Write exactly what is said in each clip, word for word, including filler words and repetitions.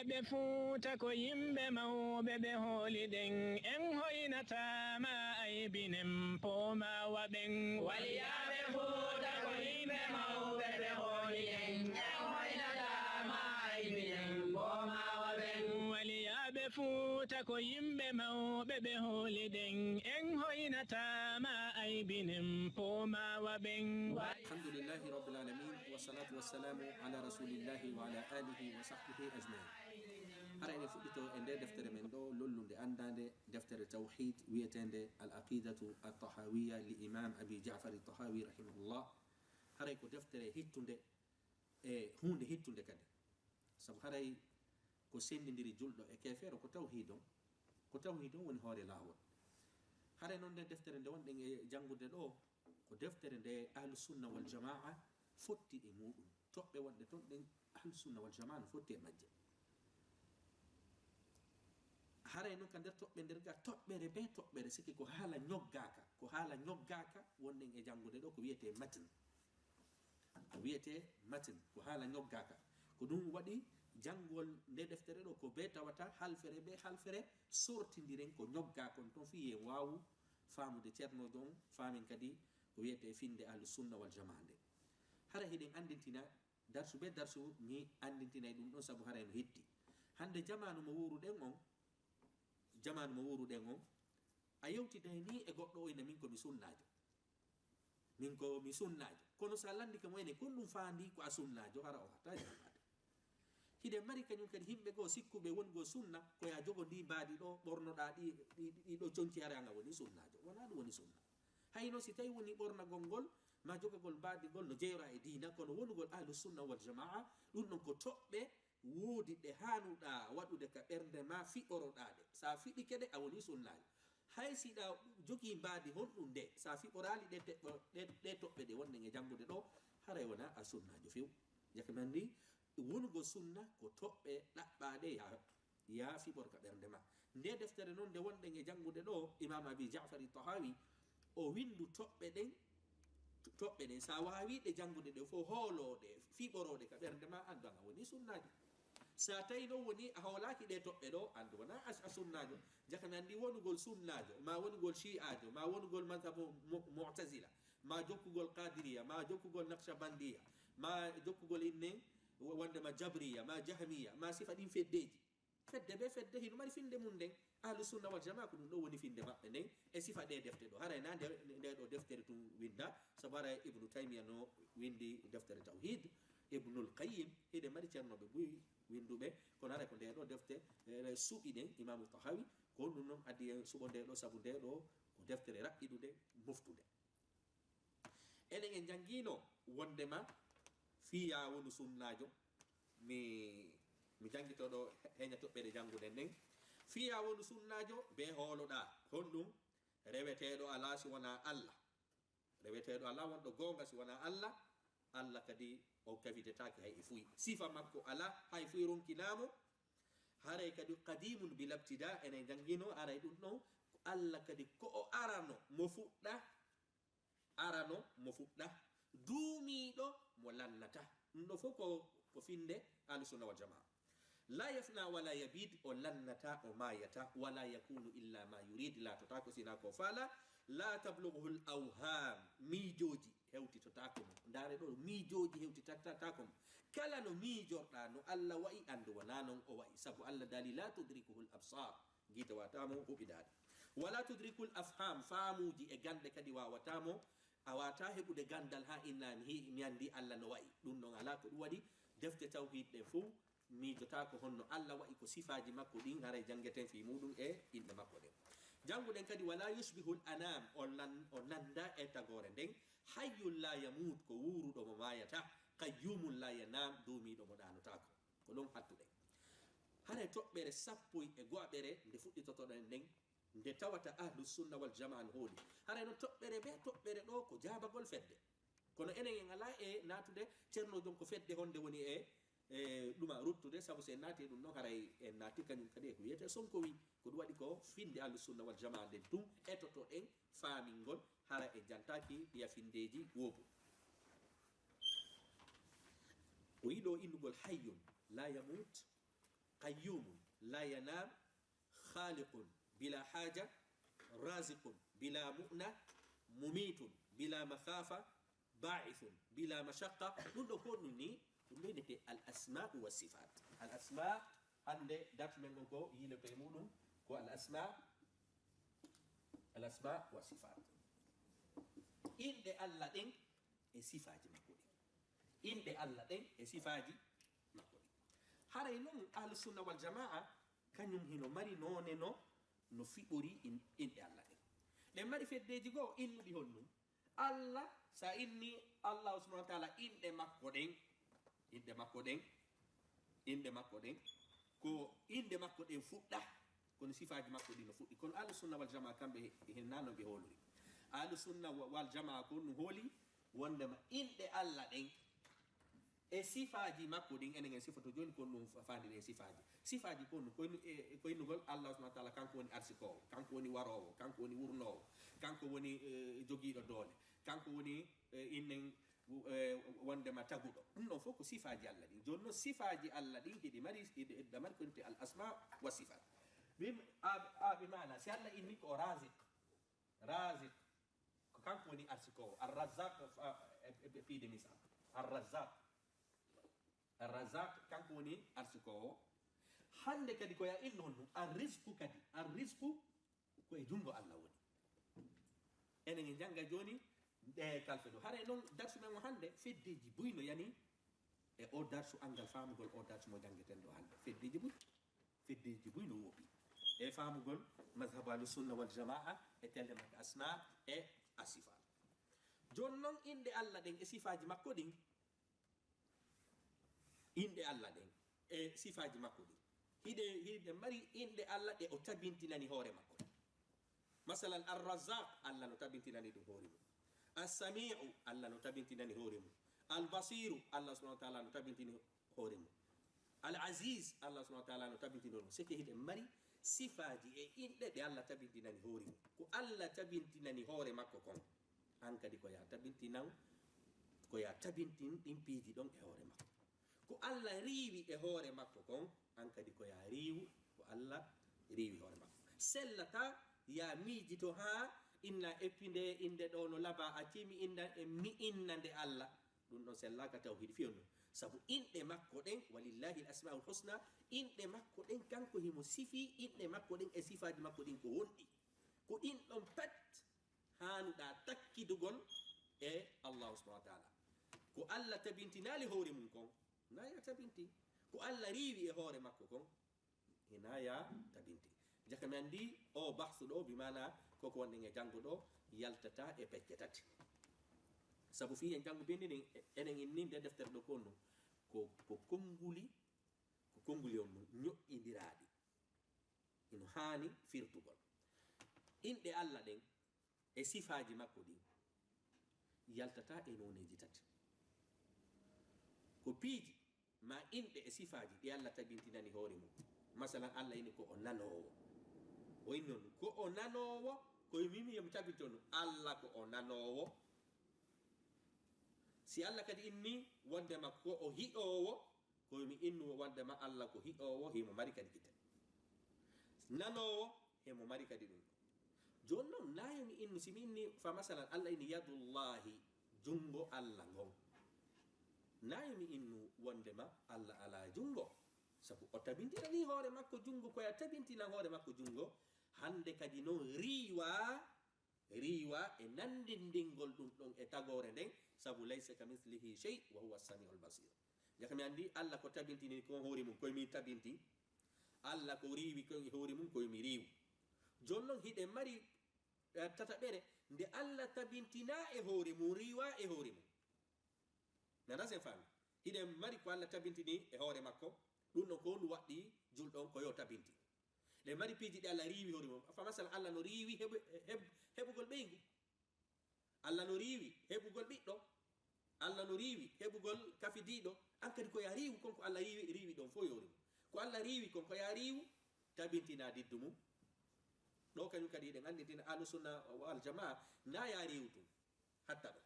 Ɓe Fuuta ko yimɓe mawɓe, ɓe hooli ɗen, en hoynataa ma aybinen poomawa ɓen. Waliyaaɓe Fuuta ko yimɓe mawɓe, ɓe hooli ɗen, en hoynataa ma aybinen poomawa ɓen. Waliyaaɓe Fuuta ko yimɓe mawɓe, ɓe hooli ɗen, en hoynataa ma aybinen poomawa ɓen. Alhamdulillahi Rabbil Alamin, wassalatu wassalamu ala rasulillahi wa ala alihi wa sahbihi ajmain. Hara eɗen fuɗɗito e nde deftere men ɗo, lollunde anndaande, deftere tawhid wiyeteende Al Aqidatu At Tahawiya li Imam Abi Ja'far At Tahawi rahimahullah. Haray ko deftere hittunde e huunde hittunde kadi. Sabu haray ko senndindiri julɗo e keefeero ko tawhid on. Ko tawhid on woni hoore laawol. Haray noon nde deftere nde wonɗen e janngude ɗo, ko deftere nde Ahlu Sunna wal Jamaa fotti e muuɗum. Toɓɓe wonɗe toon ɗen, Ahlu Sunna wal Jamaa no fotti e majje. Haray noon ka nder toɓɓe nder ga, toɓɓere bee toɓɓere, siki ko haala ñoggaaka, ko haala ñoggaaka wonɗen e janngude ɗo, ko wiyetee matn. Ko wiyetee matn, ko haala ñoggaaka. Ko ɗum waɗi janngol nde deftere ɗo, ko bee tawata halfere bee halfere sortindiren ko ñoggaa kon toon, fii en waawu faamude ceernoojo on, faamen kadi ko wiyetee finnde Ahlu Sunna wal Jamaa nde. Hara hiɗen anndintina darsu bee darsu, mi anndintinay ɗum ɗon sabu haray no hetti. Hannde jamaanu mo wuuruɗen on, jamaanu mo wuuruɗen on, a yewtiday ni e goɗɗo o ina min ko mi sunnaajo. Min ko mi sunnaajo. Kono so a lanndike mo enen, kon ɗum faandi ko a sunnaajo, hara o hatta jamaade. Hiɗen mari kañum kadi yimɓe goo sikkuɓe woni goo sunna, ko yaa jogo ndi mbaadi ɗo, ɓornoɗaa ɗi, ɗi, ɗi ɗo conci, hara an a woni sunnaajo. Wonaa ɗum woni sunna. Hayno si tawi woni ɓornagol ngol, ma jogagol mbaadi ngol no jeyoraa e diina, kono wonugol Ahlu Sunna wal Jamaa, ɗum ɗon ko toɓɓe woodi ɗe haanuɗaa waɗude ka ɓernde ma, fiɓoroɗaa ɗe. So a fiɓike ɗe, a woni sunnaajo. Hay si ɗa jogii mbaadi honɗum nde, so a fiɓoraali ɗe teɓɓo-, ɗe, ɗe toɓɓe ɗe wonɗen e janngude ɗo, haray wonaa a sunnaajo few. Jaka men ni, wonugol sunna ko toɓɓe ɗaɓɓaaɗe yaa, yaa fiɓor ka ɓernde ma. Nde deftere noon nde wonɗen e janngude ɗo, Imaam Abi Ja'far Tahawi, o winndu toɓɓe ɗen, toɓɓe ɗen, so a waawii ɗe janngude ɗe fof, hoolooɗe, fiɓorooɗe ka ɓernde ma, anndu an a woni sunnaajo. So a tawi noon woni a hoolaaki ɗe toɓɓe ɗo, anndu wonaa a, a sunnaajo. Jaka mi anndi wonugol sunnaajo, ma wonugol shi'aajo, ma wonugol mazhabu Mu-, Mu'tazila, ma jokkugol Qadiriya, ma jokkugol Naqshabandiya, ma jokkugol innen wo-, wonde ma Jabriya, ma Jahmiya, ma sifa ɗin feddeeji. Fedde bee fedde hino mari finnde mum nden. Ahlu Sunna wal Jamaa ko ɗum ɗo woni finnde maɓɓe nden e sifa ɗe defte ɗo. Haray na nde, nde ɗo deftere tun winnda, sabu haray Ibnu Taymiya no winndi deftere Tawhid, Ibnul Qayyim, hiɗen mari ceernooɓe buy winnduɓe, kono haray ko nde ɗo defte, eh, suɓi ɗen, Imaamu Tahawi, ko ɗum noon addi en suɓo nde ɗo, sabu nde ɗo ko deftere raɓɓiɗunde, moftunde. Enen en njanngiino wondema fii yaa wonu sunnaajo, mi, mi janngito ɗo he-, heña toɓɓere jannguɗen ɗen. Fii yaa wonu sunnaajo, bee hooloɗaa, honɗum? Reweteeɗo alaa si wonaa Allah. Reweteeɗo alaa wonɗo goonga si wonaa Allah. Allah kadi o kawitetaake hay e fuy. Sifa makko alaa hay fuy ronkinaamo. Haray kadi qadimun bila ibtida, enen njanngiino haray ɗum ɗon. Allah kadi ko o arano mo fuɗɗa, arano mo fuɗɗa, duumiiɗo mo lannata. Ɗum ɗo fof ko, ko finnde Ahlu Sunna wal Jamaa. La yafna wala yabid, o lannata, o maayata, wala yakunu illa ma yurid, laatotaako sina ko faala, la tablughuhu l awham, miijooji hewtitotaako mo. Ndaare ɗo, miijooji hewtitataako mo. Kala no miijorɗaa no Allah wa'i, anndu wonaa non o wa'i, sabu Allah daali, la tudrikuhu l absar. Gite waata mo huɓindaade. Wala tudrikul afham, faamuuji e gannde kadi waawata mo, a waata heɓude ganndal haa inna mi hi-, mi anndi Allah no wa'i. Ɗum ɗon alaa ko ɗum waɗi. Defte tawhiid ɗen fof miijotaako honno Allah wa'i, ko sifaaji makko ɗin haray janngeten fii muuɗum e inɗe makko ɗen. Jannguɗen kadi, wala yushbihul anam, o lan-, o nannda e tagoore nden. Hayyun la yamut, ko wuuruɗo mo maayata. Qayyumun la yanam, duumiiɗo mo ɗaanotaako. Ko ɗon hattuɗen. Haray toɓɓere sappo e go'aɓere nde fuɗɗitotoɗen nden, nde tawata Ahlu Sunna wal Jamaa no hooli. Haray non toɓɓere bee toɓɓere ɗo ko jaabagol fedde. Kono enen en alaa e naatude Ceerno Jon ko fedde honde woni e, e ɗuma ruttude, sabu si en naati e ɗum ɗon haray en naati kañum kadi e ko wiyetee Sonkowi. Ko ɗum waɗi ko finnde Ahlu Sunna wal Jamaa nden tun etotoɗen faamingol, hara en jantaaki yafindeeji woobu. O yiɗo innugol hayyun la yamut, قيوم لا ينام، خالق بلا حاجة، رازق بلا مؤنة، مميت بلا مخافة، باعث بلا مشقة. Ɗum ɗo ko ɗum ni, ɗum ɗo innete al asma'u wa sifat. Al asma, hannde darsu men on ko yiiloto e muɗum ko al asma, al asma wa sifat. Inɗe Allah ɗen e sifaaji makko ɗin. Inɗe Allah ɗen e sifaaji makko ɗin. Haray non ahlu sunna wal jamaa, kañum hino mari noone no, no fiɓori in-, inɗe Allah ɗen. Ɗen mari feddeji goo innuɗi honɗum? Allah, sa inni Allah subhanahu wa ta'ala inɗe makko ɗen, inɗe makko ɗen, inɗe makko ɗen, ko inɗe makko ɗen fuɗɗa, kono sifaaji makko ɗin no fuɗɗi. Kono ahlu sunna wal jamaa kamɓe he, he nano ɓe hoolori. Ahlu sunna wa-, wal jamaa ko no hooli wondema inɗe Allah ɗen e sifaaji makko ɗin, enen en sifoto jooni, ko ɗum fa-, faandiri e sifaaji. Sifaaji ko ɗum, ko innu-, e, e, ko innugol Allah subhanahu wa ta'ala, kanko woni arsikoowo, kanko woni waroowo, kanko woni wurnoowo, kanko woni, e, jogiiɗo doole, kanko woni, e, innen, e, wondema taguɗo. Ɗum ɗon fof ko sifaaji Allah ɗin. Jooni noon sifaaji Allah ɗin hiɗi mari, hiɗi, hiɗi mari ko innete al asma wa sifat. Bi, a, a, bi maana, si Allah inni ko o raziq, raziq, ko kanko woni arsikoowo. Ar-Razzaq, a, e, e, e piide misal. Ar-Razzaq. Ar-Razzaq, kanko woni arsikoowo. Hannde kadi ko ya inno honɗum? Ar-rizqu kadi. Ar-rizqu ko e junngo Allah woni. Enen en jannga jooni ɗe kalfe ɗo. Haray noon darsu men o hannde, feddeji buy no yani e o darsu, anngal faamugol o darsu mo janngeten ɗo hannde. Feddeji buy. Feddeji buy no woopi e faamugol mazhabu ahlu sunna wal jamaa e telle makko asma e asifa. Jooni noon inɗe Allah ɗen e sifaaji makko ɗin, inɗe Allah ɗen e sifaaji makko ɗin, hiɗe, hiɗe mari inɗe Allah ɗe o tabintinani hoore makko. Masalan, Ar-Razzaq, Allah no tabintinani ɗum hoore mum. As-Sami'u, Allah no tabintinani hoore mum. Al-Basiru, Allah subhanahu wa ta'ala no tabintini hoore mum. Al-Aziz, Allah subhanahu wa ta'ala no tabintini hoore mum. C'est que hiɗen mari sifaaji e inɗe ɗe Allah tabintinani hoore mum. Ko Allah tabintinani hoore makko kon, an kadi ko ya tabintinan, ko ya tabintin ɗin piiji ɗon e hoore makko. Ko Allah riiwi e hoore makko kon, an kadi ko ya riiwu ko Allah riiwi hoore makko. Sellata ya miijito haa inna eppi nde innde ɗo no laba, a timi inna e mi inna nde Allah. Ɗum ɗon sellaaka tawhiid fiyonno. Sabu inɗe makko ɗen, walillahi al-asmaul husna, inɗe makko ɗen kanko himo sifi, inɗe makko ɗen e sifaaji makko ɗin ko wonɗi. Ko ɗin ɗon pat haanuɗaa takkidugol e Allahu subhanahu wa ta'ala. Ko Allah tabintinaali hoore mum kon, na ya tabinti. Ko Allah riiwi e hoore makko kon, hina ya tabinti. Jaka mi anndi o bahsu ɗo, bi maana koko wonɗen e janngo ɗo, yaltata e pecce tati. Sabu fii en janngo bindi ndin, e-, enen inni nde deftere ɗo ko honɗum? Ko, ko konnguli, ko konnguli on ɗum, ñoƴƴindiraaɗi. Ino haani firtugol. Inɗe Allah ɗen e sifaaji makko ɗin yaltata e nooneeji tati. Ko piiji ma inɗe e sifaaji ɗi Allah tabintinani hoore mum. Masalan, Allah ini ko o nanoowo. O inni on ko o nanoowo, ko mimi yomi tabintin on Allah ko o nanoowo. Si Allah kadi inni wondema ko o hi'oowo, ko mi innu wondema Allah ko hi'oowo, himo mari kadi gite. Nanoowo, himo mari kadi ɗum ɗo. Jooni noon, na yo mi innu, si mi inni, fa masalan, Allah ini yadullahi, junngo Allah ngon. Na yo mi innu wondema Allah alaa junngo. Sabu o tabintinanii hoore makko junngo, ko ya tabintinan hoore makko junngo. Hannde kadi noon riiwa, riiwa e nanndinndingol ɗum ɗon e tagoore nden, sabu laysa ka mislihi shay wa huwa as-sami'ul basir. Jaka mi anndi Allah ko tabintini ko hoore mum, koye mi tabinti. Allah ko riiwi ko e hoore mum, koye mi riiwu. Jooni noon hiɗen mari, eh, tataɓere nde Allah tabintinaa e hoore mum, riiwaa e hoore mum. Nana sen faami? Hiɗen mari ko Allah tabintini e hoore makko, ɗum ɗon ko ndu waɗɗi julɗo on ko yo tabinti. Ɗen mari piiji ɗi Allah riiwi hoore mum. Fa masal Allah no riiwi heɓu-, heɓ-, heɓugol ɓeyngu. Allah no riiwi heɓugol ɓiɗɗo. Allah no riiwi heɓugol kafidiiɗo. An kadi ko ya riiwu kon ko Allah riiwi, riiwi ɗon fof yo riiwu. Ko Allah riiwi kon ko ya riiwu, tabintina diddu mum. Ɗo kañum kadi hiɗen anndintina ahlu sunna wal jamaa na ya riiwu tun. Hatta ɗo.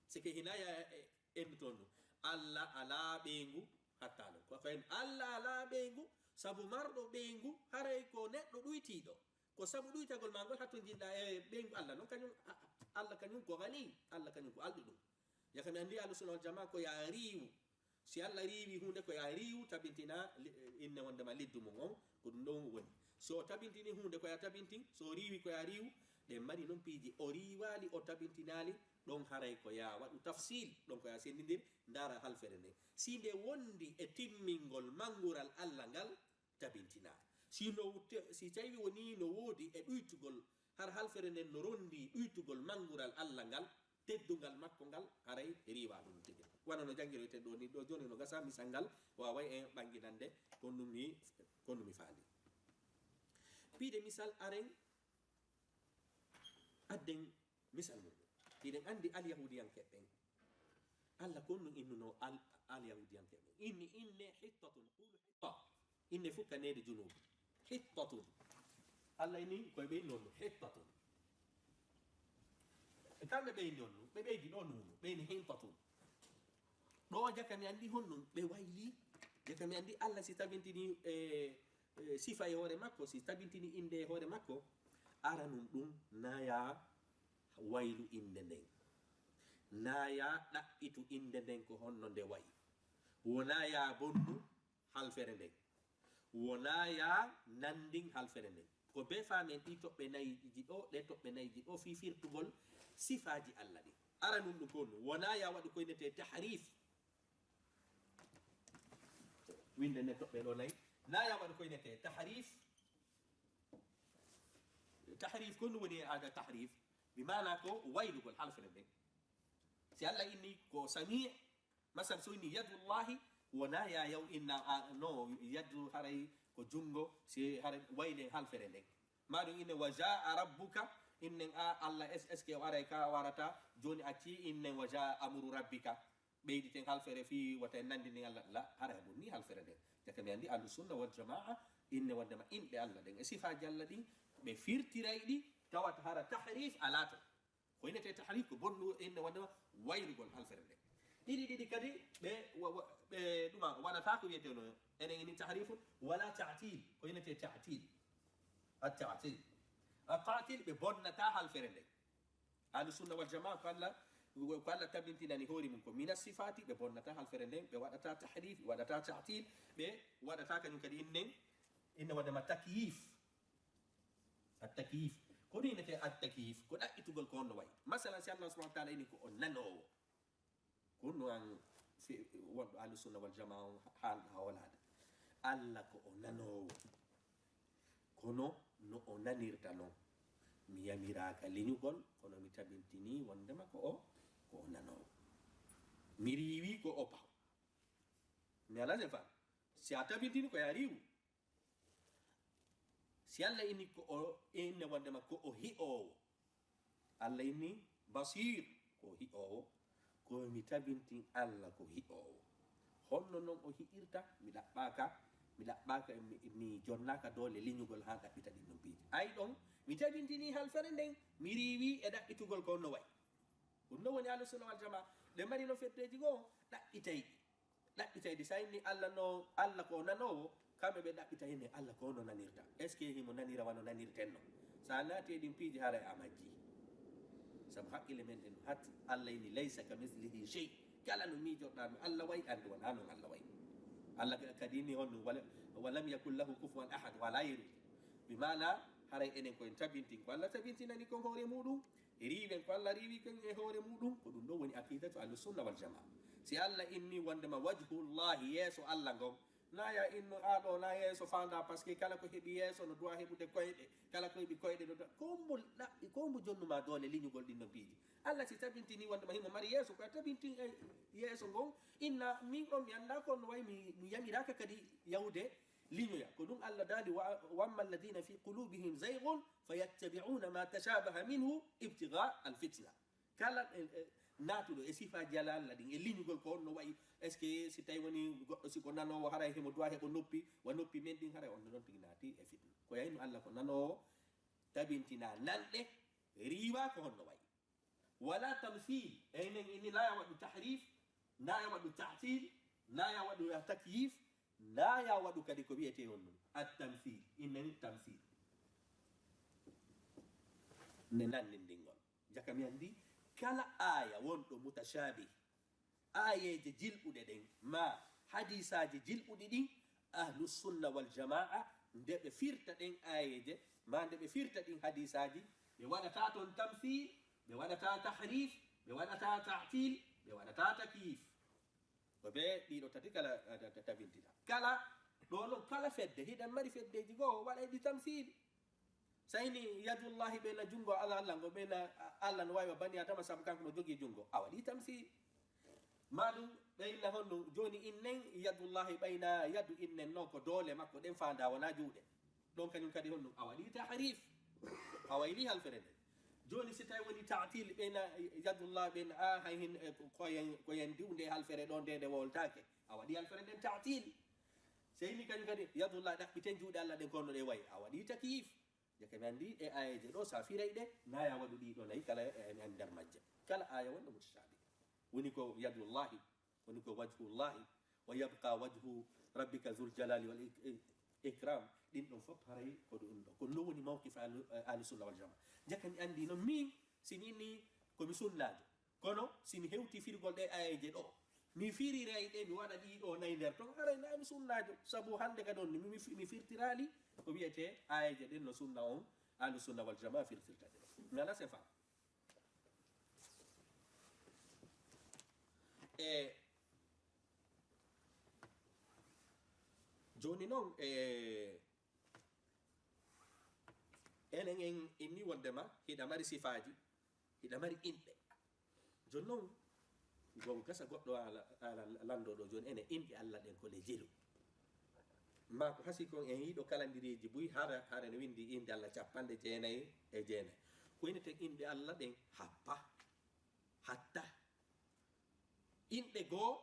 Sike hina ya e, endu toon ɗum. Allah alaa ɓeyngu, Hatta non. Ko ko en Allah alaa ɓeyngu, sabu marɗo ɓeyngu, haray ko neɗɗo ɗuytiiɗo. Ko sabu ɗuytagol maa ngol hattonjinɗaa e ɓeyngu Allah non, kañum, a-, Allah kañum ko gani, Allah kañum ko alɗuɗum. Jaka mi anndi Ahlu Sunna wal Jamaa ko yaa riiwu. Si Allah riiwi huunde ko yaa riiwu, tabintina li-, inne wondema liddu mum on, ko ɗum ɗon woni. So tabintini huunde ko yaa tabintin, so riiwi ko yaa riiwu, ɗen mari non piiji o riiwaali, o tabintinaali, ɗon haray ko yaa waɗu tafsil, ɗon ko yaa senndindir, ndaara halfere nden. Si nde wondi e timmingol manngural Allah ngal, tabintinaa. Si no te-, si tawi woni no woodi e ɗuytugol, har halfere nden no rondi ɗuytugol manngural Allah ngal, teddungal makko ngal, haray riiwa ɗum tigi. Wano no janngiroyten ɗo ni, ɗo jooni no gasa misal ngal, waaway en ɓannginande ko ɗum mi, ko ɗum mi faali. Piide misal aren, adden misal mum. Hiɗen anndi Alyahuudiyankeɓe ɓen. Allah ko ɗum innuno al-, Alyahuudiyankeɓe ɓen. Inni, inne hittatun, qulu hitta. Inne fukkaneede junuubu. Hittatun. Allah inni koye ɓe inni on ɗum. Hittatun. E kamɓe ɓe inni on ɗum. Ɓe ɓeydi ɗo nuunu. Ɓe inni hintatun. Ɗo jaka mi anndi honɗum ɓe wayli. Jaka mi anndi Allah si tabintini, e, e, sifa e hoore makko, si tabintini innde e hoore makko, aranum ɗum naya waylu innde nden. Naya ɗaɓɓitu innde nden ko honno nde wayi. Wona ya bonnu halfere nden. Wona ya nanndin halfere nden. Ko be faamen ɗi toɓɓe nayiji ɗo, ɗe toɓɓe nayiji ɗo fii firtugol sifaaji Allah ɗin. Aranum ɗum ko honɗum? Wona ya waɗu ko innetee tahrif. Winde ne toɓɓe ɗo nayi. Na ya waɗu ko innetee tahrif. Tahrif ko honɗum woni e aada tahrif? Bi maana ko waylugol halfere nden. Si Allah inni ko sami, masal so inni yadullahi, wona ya yaw inna a, no yadu haray ko junngo, si haray waylen halfere nden. Maa ɗum inne wa jaa rabbuka, innen a Allah, est, est-ce que o aray ka warata, jooni acci innen wa jaa amru rabbika. Ɓeyditen halfere fii wata en nanndini Allah, la, haray bonni halfere nden. Jaka mi anndi Ahlu Sunna wal Jamaa, inne wondema inɗe Allah ɗen, e sifaaji Allah ɗin, ɓe firtiray ɗi, tawata hara tahrif alaa ton. Ko innetee tahrif ko bonnu inne wondema wayrugol halfere nden. Ɗiɗi ɗiɗi kadi ɓe wa-, wa-, ɓe ɗuma waɗata ko wiyetee no enen ini tahrifun wala ta'til, ko innetee ta'til. At ta'til. At ta'til ɓe bonnata halfere nden. Ahlu Sunna wal Jamaa ko Allah, ko Allah tabintinani hoore mum ko mina sifaati, ɓe bonnata halfere nden, ɓe waɗata tahrif, ɓe waɗata ta'til, ɓe waɗata kañum kadi innen, inne wondema takyif. At-takyif. Ko ɗum innetee at-takyif? Ko ɗaɓɓitugol ko honno wayi. Masalan, si Allah subhanahu wa ta'ala ini ko o nanoowo. Ko ɗum an fi-, wonɗo Ahlu Sunna wal Jamaa on haalɗo hawalaade. Allah ko o nanoowo. Kono no o nanirta non. Mi yamiraaka liñugol, kono mi tabintini wondema ko o, ko o nanoowo. Mi riiwi ko o paw. Mi alaa sen fam. Si a tabintini ko ya riiwu. Si Allah inni ko o, inne wondema ko o hi'oowo. Allah inni Basir ko o hi'oowo. Ko mi tabintin Allah ko hi'oowo. Honno non o hi'irta? Mi ɗaɓɓaaka, mi ɗaɓɓaaka, mi, mi jonnaaka doole liñugol haa ɗaɓɓita ɗin non piiji. Ay ɗon, mi tabintini halfere nden, mi riiwi e ɗaɓɓitugol ko honno wayi. Ɗum non woni Ahlu Sunna wal Jamaa. Ɓe mari no feddeeji goo ɗaɓɓitayɗi. Ɗaɓɓitayɗi, so a inni Allah no, Allah ko o nanoowo, kamɓe ɓe ɗaɓɓita hene Allah ko no nanirta. Est-ce que himo nanira wano nanirten no? So a naati e ɗin piiji, haray a majji. Sabu haqqille men ɗen no hatti. Allah inni, "Laysa kamithlihi shay." Kala no miijoɗaa no Allah wayi, anndi wonaa non Allah wayi. Allah ka-, kadi inni honno, "Wa la-, wa lam yakun lahu kufuwan ahad," walaa yeru. Bi maana, haray enen ko en tabintin ko Allah tabintinani kon hoore muɗum. Riiwen ko Allah riiwi kon e hoore muɗum, ko ɗum ɗo woni aqidatu Ahlu Sunna wal Jamaa. Si Allah inni wondema wajhullahi, yeeso Allah ngon, na ya inno a ɗo na yeeso faanda, parce que kala ko heɓi yeeso no duwa heɓude koyɗe, kala ko heɓi koyɗe no duwa, ko mbo ɗaɓɓi, ko mbo jonnuma doole liñugol ɗin no piiji. Allah si tabintini wondema himo mari yeeso, ko a tabintin e yeeso ngon, inna min ɗon mi annda ko no wayi mi, mi yamiraaka kadi yawde liñoya. Ko ɗum Allah daali, "Wa, wa amma alladhina fi qulubihim zayghun fayattabi'una ma tashabaha minhu ibtigha al-fitna." Kala, e, e, naatuɗo e sifaaji Allah, Allah ɗin, e liñugol ko honno wayi, est-ce que si tawi woni goɗɗo, si ko nanoowo, haray himo duwa heɓo noppi, wa noppi men ɗin, haray on ɗon tigi naati e fitna. Ko yayno Allah ko nanoowo, tabintina nanɗe, riiwa ko honno wayi. Wala tamthil, eynen ini la ya waɗu tahrif, na ya waɗu ta'til, Na ya waɗu ya takyif, na ya waɗu kadi ko wiyetee on ɗum at-tamthil. Innani tamthil. Ne nanndindingol. Jaka mi anndi, kala aaya wonɗo mutashabih, aayeeje jilɓuɗe ɗen, ma hadiisaaji jilɓuɗi ɗin, ahlu sunna wal jamaa, nde ɓe firta ɗen aayeeje, ma nde ɓe firta ɗin hadiisaaji, ɓe waɗata ton tamthil, ɓe waɗata tahrif, ɓe waɗata ta'til, ɓe waɗata takyif. Ko ɓe ɗiɗo tati kala, eh, ta-, ta-, tabintina. Kala, ɗo non kala fedde, hiɗen mari feddeji goo, waɗay ɗi tamsili. Sayni yadullahi ɓeyna junngo Alla, Alla ngo ɓeyna, Alla no wawi wa bani Adama sabu kanko no jogii junngo. A waɗi tamsili. Ma ɗum ɓeyna honno jooni innen yadullahi ɓeyna yadu innen non ko doole makko ɗen faanda wona juuɗe. Ɗon kañum kadi honɗum? A waɗi tahrif. A wayli halfere nden. Jooni si tawi woni ta'til ɓeyna yadullah ɓen a hay hin, eh, ko, ko yen, ko yen diwde halfere ɗon nde nde wowltaake. A waɗi halfere nden ta'til. Seyni kañum kadi yadullah ɗaɓɓiten juuɗe Alla ɗen kono ɗe wayi. A waɗi takyif. Jake mi anndi e ayeje ɗo sa firay ɗe, na ya waɗu ɗi ɗo nayi kala e, e nder majje. Kala aya wonɗo mutashabi. Woni ko yadullahi, woni ko wajhullahi, wa yabqa wajhu rabbika dhul jalali wal ik-, ik-, ikram. Ɗin ɗon fof haray ko ɗum ɗo. Ko ɗum woni mawqif ahlu, eh, ahlu sunna wal jamaa. Jaka mi anndi noon min, si ni ni ko mi sunnaajo. Kono si mi hewti firgol ɗe ayeje ɗo, mi firiray ɗe, mi waɗa ɗi ɗo nayi nder ton, haray na mi sunnaajo. Sabu hannde kadi on mi, mi, mi firtiraali ko wiyetee ayeje ɗen no sunna on, ahlu sunna wal jamaa firtirta ɗe. Mi ala sefa. E jooni noon, e enen en inni wondema hiɗa mari sifaaji, hiɗa mari inɗe. Jooni noon, gon gasa goɗɗo ala, ala lanndo ɗo jooni, enen inɗe Alla ɗen ko le jelu. Ma ko hasi kon en yiɗo kalandireeji buy hara, hara ne winndi inɗe Alla capanɗe jeenayi e jeenayi. Ko enen ten inɗe Alla ɗen happa, hatta. Inɗe goo,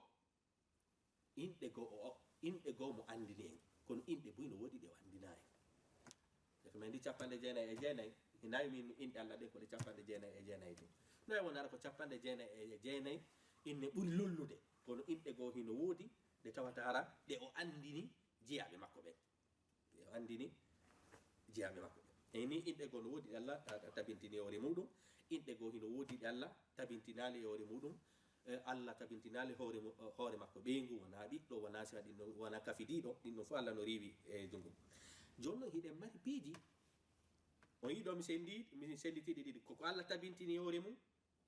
inɗe goo o, o, inɗe goo mo anndini en. Kono inɗe buy no woodi ɗe o anndinaa en. Jaka men ndi capanɗe jeenayi e jeenayi, hinayi min inɗe Alla ɗen ko ɗe capanɗe jeenayi e jeenayi ɗum. Noy wonara ko capanɗe jeenayi e jeenayi, inne ɓuri lollude. Kono inɗe goo hino woodi, ɗe tawata hara, ɗe o anndini jiyaaɓe makko ɓen. Ɗe o anndini jiyaaɓe makko ɓen. Eyni inɗe goo no woodi ɗe Alla, a, a, tabintini hoore muɗum. Inɗe goo hino woodi ɗe Alla tabintinaali e hoore muɗum. Eh, Alla tabintinaali hoore mu-, hoore makko ɓeyngu, wonaa ɓiɗɗo, wonaa sifa ɗin ɗon, wonaa kafidiiɗo, ɗin ɗon fof Alla no riiwi e junngo. Jooni noon hiɗen mari piiji. On yiɗo mi senndi, mi sennditi ɗi ɗiɗi. Ko, ko Alla tabintini hoore mum,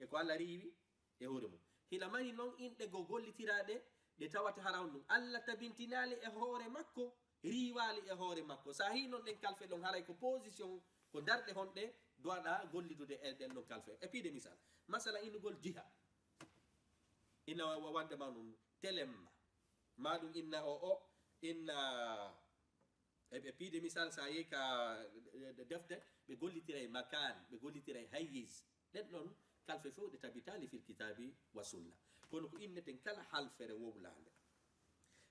e ko Alla riiwi e hoore mum. Hina mari noon inɗe goo gollitiraaɗe, ɗe tawata hara on ɗum. Alla tabintinaali e hoore makko, riiwaali e hoore makko. So a hii noon ɗen kalfe ɗon, haray ko position, ko darɗe honɗe duwaɗa gollidude e ɗen ɗon kalfe. E piide misal, masala innugol jiha. Ina wa-, wa-, wande ma ɗum telemma. Ma ɗum inna o, o, inna e, e piide misal, sa yehi ka, e, e, defte, ɓe gollitira e makan, ɓe gollitira e hayyiz. Ɗen ɗon kalfe fof ɗe tabitaali fil kitabi wa sunna. Kono ko inneten kala halfere wowlaande,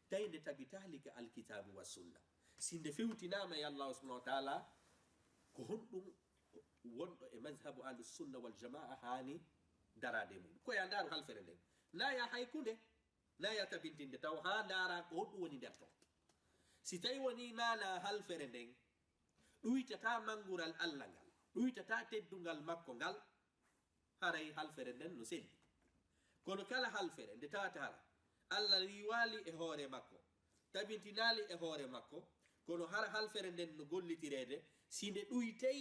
tawi nde tabitaali ka alkitabu wa sunna. Si nde fewtinaama e Allahu subhanahu wa taala, ko honɗum wonɗo e mazhabu ahlu sunna wal jamaa haani daraade e muɗum? Ko ya ndaaru halfere nden. Na ya hay kunde, na ya tabintinde taw haa ndaara ko honɗum woni nder ton. Si tawi woni maana halfere nden, ɗuytata manngural Alla ngal, ɗuytata teddungal makko ngal, haray halfere nden no selli. Kono kala halfere nde tawata hara Alla riiwaali e hoore makko, tabintinaali e hoore makko, kono hara halfere nden no gollitireede, si nde ɗuytay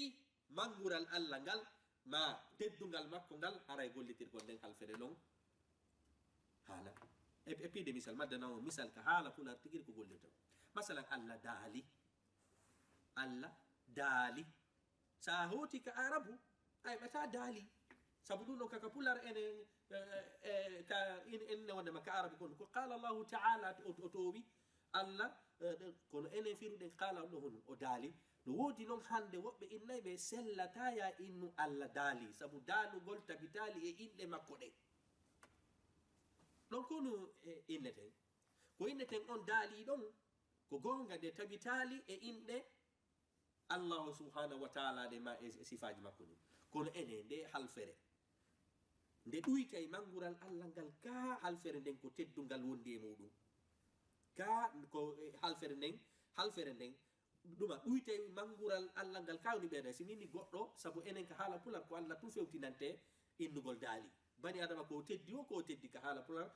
manngural Alla ngal, ma teddungal makko ngal, haray gollitirgol nden halfere non haala. E, e piide misal, mi addana on misal ka haala Pulaar tigi ko gollirta. Masalan, Alla daali. Alla daali. Sa hooti ka Arabu, a heɓata daali. Sabu ɗum ɗon kaka Pulaar ene, eh, eh, ka in, in ne wonde ma ka Arabu kon. Ko qala Allahu Ta'ala o, o toowi. Alla, eh, ɗe-, kono enen firuɗen qala on ɗo honum? O daali. No woodi noon hannde woɓɓe innay ɓe sellata ya innu Alla daali. Sabu daalugol tabitaali e inɗe makko ɗen. Ɗon ko no, eh, inneten. Ko inneten on daali ɗon, ko goonga nde tabitaali e inɗe Allahu subhanahu wa taala ɗe ma e, e sifaaji makko ɗin. Kono ene nde halfere, nde ɗuytay manngural Alla ngal, ka halfere nden ko teddungal wondi e muɗum. Ka ko, e, halfere nden, halfere nden, ɗuma ɗuytay manngural Allah ngal kawni ɓeyda. Si min ni goɗɗo, sabu enen ka haala pular ko Allah tun fewtinante innugol daali. Bani Adama ko teddi o, ko teddi ka haala pular,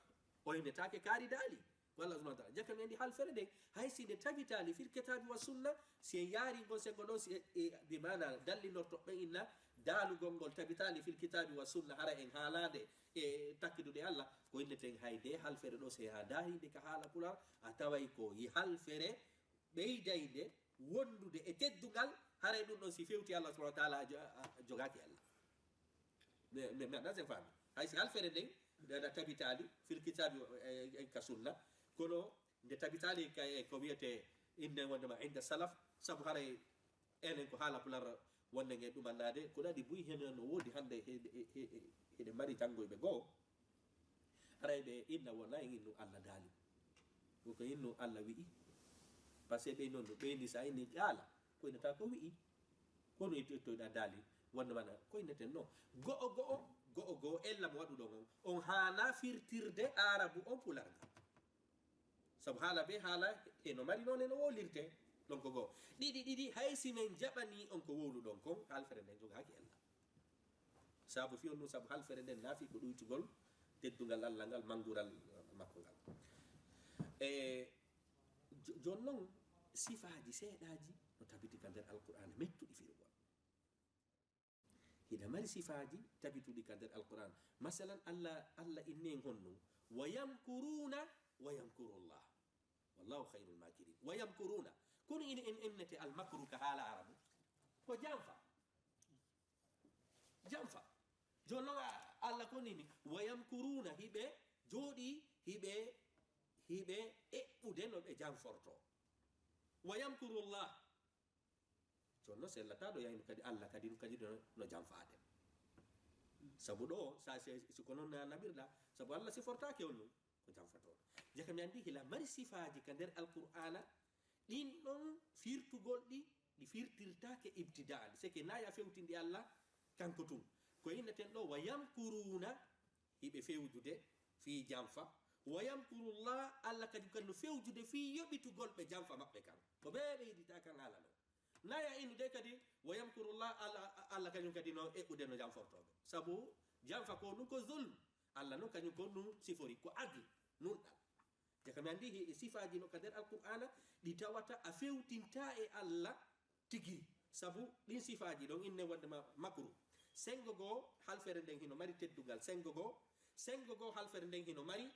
o henetaake kaari daali. Ko Allah subhanahu wa ta'ala. Jaka mi andi halfere nden, hay si nde tabitaali fil kitabi wa sunna, si en yaari ngon sengo ɗon, si e, e, bi maana dallinorto ɓe inna daalugol ngol tabitaali fil kitabi wa sunna, hara en haalaade e takkidude Allah, ko inneten hay de halfere ɗo, si ha daahinde ka haala pular, a taway ko yi halfere ɓeydayde wondude e teddungal, haray ɗum ɗon si fewti Allah subhanahu wa ta'ala a jo-, a, a jogaaki Allah. Mi, mi, mi anndaa sen faami. Hay si halfere nden, nde, nde tabitaali fil kitabi, e, e, e ka sunna, kono nde tabitaali ka, e, ko wiyete inne wondema inda salaf, sabu haray enen ko haala pular wonde nge ɗumannaade, ko ɗaɗi buy hene no woodi hannde he, he, he, heɗe mari janngoyɓe goo. Haray ɓe inna wona en innu Allah daali. Ko ko innu Allah wi'i. Parce que ɓe non no ɓeydi sa inni qaala, ko innata ko wi'i. Kono ittoyɗa daali, wonde mana ko inneten no. Go'o go'o, go'o go'o, ella mo waɗuɗon on. On haana firtirde Aarabu on pular ngal. Sabu haala be haala, heno mari noon, heno wolirte. Ɗon ko goo. Ɗiɗi ɗiɗi, hay si men jaɓanii on ko wowluɗon kon, halfere nden jogaaki ella. Sabu fiyon ɗum, sabu halfere nden naafi ko ɗuytugol teddungal Allah ngal, manngural makko ngal. E jo-, jooni noon, sifaaji seeɗaaji no tabiti ka nder Alqur'aana mettuɗi firugol. Hiɗa mari sifaaji tabituɗi ka nder Alqur'aan. Masalan, Allah, Allah inni en honno, "Wa yamkuruuna wa yamkurullah. Wallahu khayrul makirin." Wa yamkuruuna. Kono ina en ennete almakru ka haala Arabu. Ko janfa. Janfa. Jooni noon, a-, Allah ko nini, "Wa yamkuruuna", hiɓe jooɗi, hiɓe, hiɓe eɓɓude no ɓe janforto. "Wa yamkurullah." Jooni noon, sellata ɗo yayno kadi Allah kadi, ɗum kadi ɗo no janfaade. Sabu ɗo, sa, si, si ko noon na naɓirɗa, sabu Allah sifortaake on ɗum. Ko janfatooɗo. Jaka mi anndi hila mari sifaaji ka nder Alqur'aana, ɗin ɗon firtugol ɗi, ɗi firtirtaake ibtidaan. Seke naaya fewtindi Allah kanko tun. Ko inneten ɗo, "Wa yamkuruuna", hiɓe fewjude fii janfa. "Wa yamkurullah", Allah kadi kan no fewjude fii yoɓitugol ɓe janfa maɓɓe kan. Ko ɓe ɓeydita kan haala ɗo. Naaya innude kadi, "Wa yamkurullah", Allah, Allah kañum kadi no eɓɓude no janfortooɓe. Sabu janfa ko ɗum ko zulm. Allah no kañum ko ɗum sifori, ko adl, nunɗal. Jaka mi anndi he sifaaji no ka nder Alqur'aana, ɗi tawata a fewtinta e Allah tigi. Sabu ɗin sifaaji ɗon inne wonde ma makru. Sengo goo halfere nden hino mari teddungal. Sengo goo, sengo goo halfere nden hino mari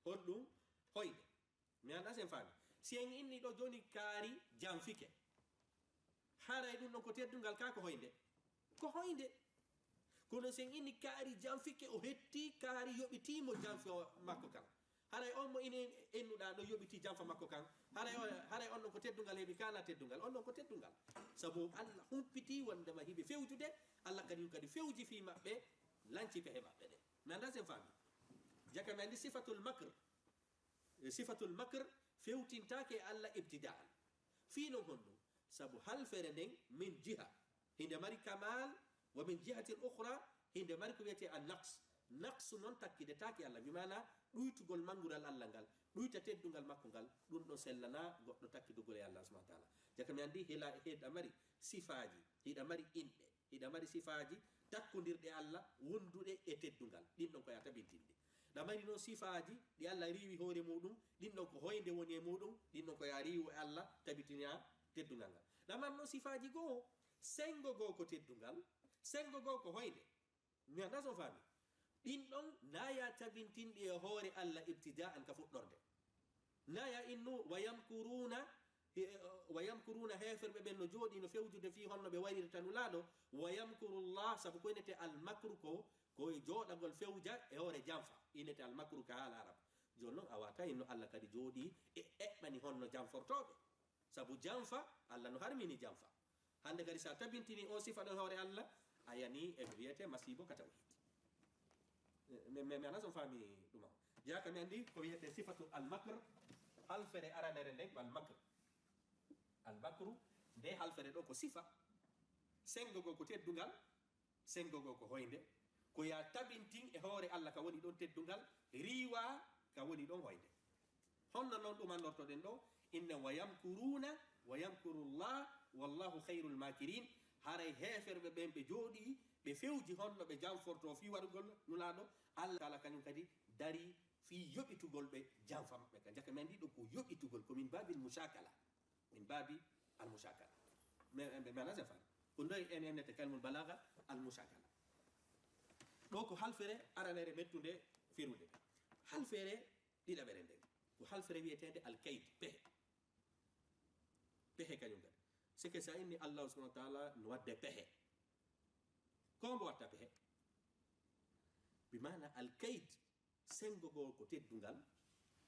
honɗum? Hoyde. Mi anndaa si en faami. Si en inni ɗo jooni kaari janfike. Haray ɗum ɗon ko teddungal ka ko hoynde? Ko hoynde. Kono si en inni kaari janfike, o hetti kaari yoɓitiimo janfa makko kan. Haray on mo ine ennuɗaa ɗo yoɓiti janfa makko kan. Haray o, haray on ɗon ko teddungal heɓi ka na teddungal. On ɗon ko teddungal. Sabu Allah humpiti wondema hiɓe fewjude, Allah kadi, kadi fewji fii maɓɓe, lanci pehe maɓɓe ɗe. Mi anndaa si en faami. Jaka mi anndi sifatul makr. E sifatul makr fewtintaake e Allah ibtidaan. Fii non honno? Sabu halfere nden min jiha, hinde mari kamal, wa min jihatil ukhra, hinde mari ko wiyetee an naqs. Naqsu non takkidetaake Allah, bi maana ɗuytugol manngural Allah ngal, ɗuyta teddungal makko ngal, ɗum ɗon sellana goɗɗo takkidugol e Allah subhanahu wa ta'ala. Jaka mi anndi hila, hiɗa mari sifaaji, hiɗa mari inɗe, hiɗa mari sifaaji takkondirɗe Allah, wonduɗe e teddungal. Ɗin ɗon ko ya tabintinde. Ɗa mari noon sifaaji ɗi Allah riiwi hoore muɗum, ɗin ɗon ko hoynde woni e muɗum, ɗin ɗon ko ya riiwu e Allah, tabitina teddungal ngal. Ɗa mari noon sifaaji goo, sengo goo ko teddungal, sengo goo ko hoynde. Mi anndaa so faami. Ɗin ɗon naaya tabintinɗi e hoore Allah ibtidaan ka fuɗɗorde. Naaya innu, "Wa yamkuruuna", he-, "Wa yamkuruuna", heeferɓe ɓen no jooɗi no fewjude fii honno ɓe waɗirta Nulaaɗo, "Wa yamkurullah", sabu ko innete almakru ko, ko e jooɗagol fewja e hoore janfa, innete almakru ka haala Arab. Jooni non, a waata innu Allah kadi jooɗi e eɓɓani honno janfortooɓe. Sabu janfa, Allah no harmini janfa. Hannde kadi, so a tabintini on sifa ɗon hoore Allah, a yani e ko wiyetee masiibo ka tawhid. Mi, mi, mi anndaa so faami ɗum on. Jaka mi anndi ko wiyetee sifatu al-makr, halfere aranere nden ko al-makr. Al-makru, nde halfere ɗo ko sifa. Sengo goo ko teddungal, sengo goo ko hoynde. Ko ya tabintin e hoore Allah ka woni ɗon teddungal, riiwa ka woni ɗon hoynde. Honno non ɗum annortoɗen ɗo? Inna wa yamkuruna wa yamkurullah wallahu khairul makirin. Haray heeferɓe ɓen ɓe jooɗi ɓe fewji honno ɓe janforto fii waɗugol Nulaaɗo. Allah taala kañum kadi dari fii yoɓitugol ɓe janfa maɓɓe ka. Jaka men ɗiɗo ko yoɓitugol, ko min babil mushakala. Min babi al mushakala. Mana sen fami? Ko ndoy en ennete kalmul balaga al mushakala. Ɗo ko halfere aranere mettunde firude. Halfere ɗiɗaɓere nden ko halfere wiyetende al kayd, pehe. Pehe kañum kadi. Sike sa inni Allah subhanahu wa taala no wadde pehe. Ko mbo watta pehe? Bi mana al kayd, sengo goo ko teddungal,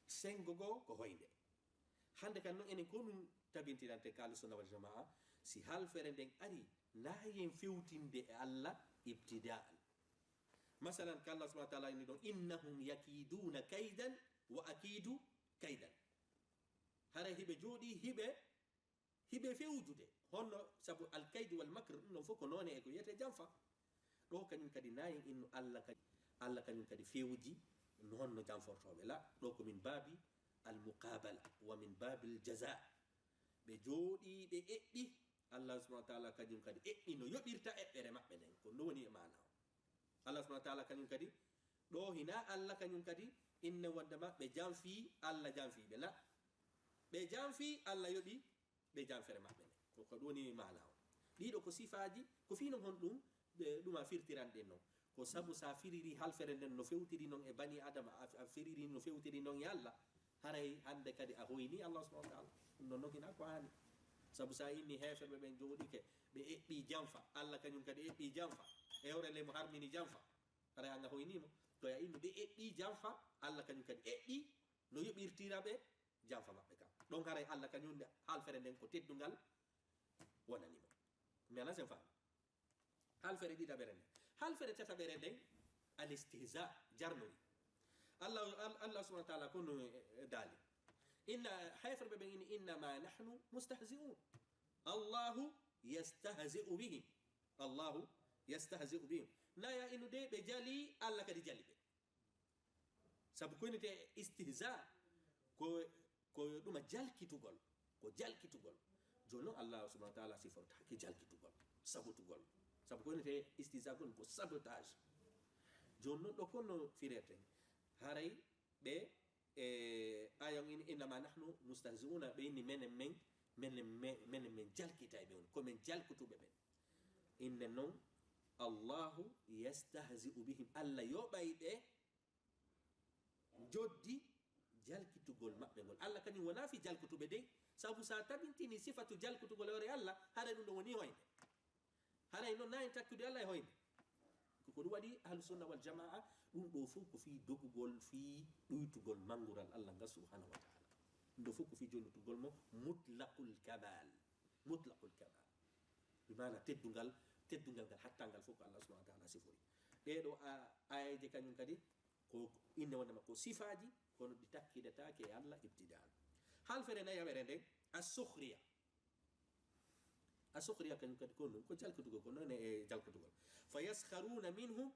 sengo goo ko hoynde. Hande kan non enen ko ɗum tabintirante ka Ahlu Sunna wal Jamaa, si halfere nden ari, na yen fewtinde e Allah ibtidaan. Masalan, ka Allah subhanahu wa taala inni ɗon, "Innahum yakiduna kaydan wa akidu kaydan." Haray hiɓe jooɗi, hiɓe, hiɓe fewjude. Honno? Sabu alkaydu wal makr, ɗum ɗon fof ko noone e ko wiyetee janfa. Ɗo kañum kadi na yen innu Allah kadi, Allah kañum kadi fewji no honno janfortooɓe. La, ɗo ko min baabi al muqabala wa min baabil jaza. Ɓe jooɗi, ɓe eɓɓi. Allah subhanahu wa taala kañum kadi eɓɓi no yoɓirta eɓɓere maɓɓe nden. Ko ɗum woni e maana o. Allah subhanahu wa taala kañum kadi, ɗo hina Allah kañum kadi, inne wonde ma ɓe janfi, Allah janfi ɓe. La, ɓe janfi, Allah yoɓi ɓe janfere maɓɓe nden. Ko, ko ɗum woni maana o. Ɗiɗo ko sifaaji, ko fii non honɗum, ɓe, ɗum a firtiranɗen non. Ko sabu sa firiri halfere nden no fewtiri non e bani Adama, a, a firiri no fewtiri non e Allah. Haray hande kadi a hoyni Allah subhanahu wa taala. Ɗum ɗon non hina ko haani. Sabu sa inni heeferɓe ɓen jooɗike, ɓe eɓɓi janfa, Allah kañum kadi eɓɓi janfa. Hewre le mo harmini janfa. Haray an a hoyni mo. To ya innu ɓe eɓɓi janfa, Allah kañum kadi eɓɓi no yoɓirtira ɓe janfa maɓɓe kan. Ɗon haray Allah kañum nde halfere nden ko teddungal wonani mo. Mi ala sen faami. Halfere ɗiɗaɓere nden. Halfere tataɓere nden, al istihza, jarnori. Allah, Al-, Allah subhanahu wa taala ko no, eh, daali. Inna, heeferɓe ɓen ini, "Innama nahnu mustahzi'un." Allahu yastahzi'u bihim. Allahu yastahzi'u bihim. Na ya innude ɓe jali, Allah kadi jali ɓe. Sabu ko wonete istihza, ko, ko ɗuma jalkitugol, ko jalkitugol. Jooni non Allah subhanahu wa taala sifortaake jalkitugol, sabotugol. Sabu ko wonete istihza kon ko sabotage. Jooni non ɗo kon no fireten. Haray ɓe, e, ayon in, "Innama nahnu mustahzi'una", ɓe inni menen men, menen men, menen men jalkitay ɓe on, ko men jalkutuɓe ɓen. Inne non, Allahu yastahzi'u bihim, Allah yoɓay ɓe, joddi jalkitugol maɓɓe ngol. Allah kañum wona fii jalkutuɓe dey, sabu sa tabintini sifatu jalkutugol e hoore Allah, haray ɗum ɗon woni hoyde. Haray non na en takkude Allah e hoyde. Ko, ko ɗum waɗi Ahlu Sunna wal Jamaa, ɗum ɗo fof ko fii dogugol, fii ɗuytugol manngural Allah ngal subhanahu wa taala. Ɗum ɗo fof ko fii jollitugol mo mutlaqul kamal. Mutlaqul kamal. Bi maana teddungal, teddungal ngal, hattangal fof ko Allah subhanahu wa taala sifori. Ɗee ɗo a-, aayeeje kañum kadi ko inne wonde ma ko sifaaji, kono ɗi takkidataake e Allah ibtidaan. Halfere nayaɓere nden, as-sukhriya. As-sukhriya kañum kadi ko ɗum, ko jalkitugol, ko noone e jalkitugol. Fa yaskharuna minhum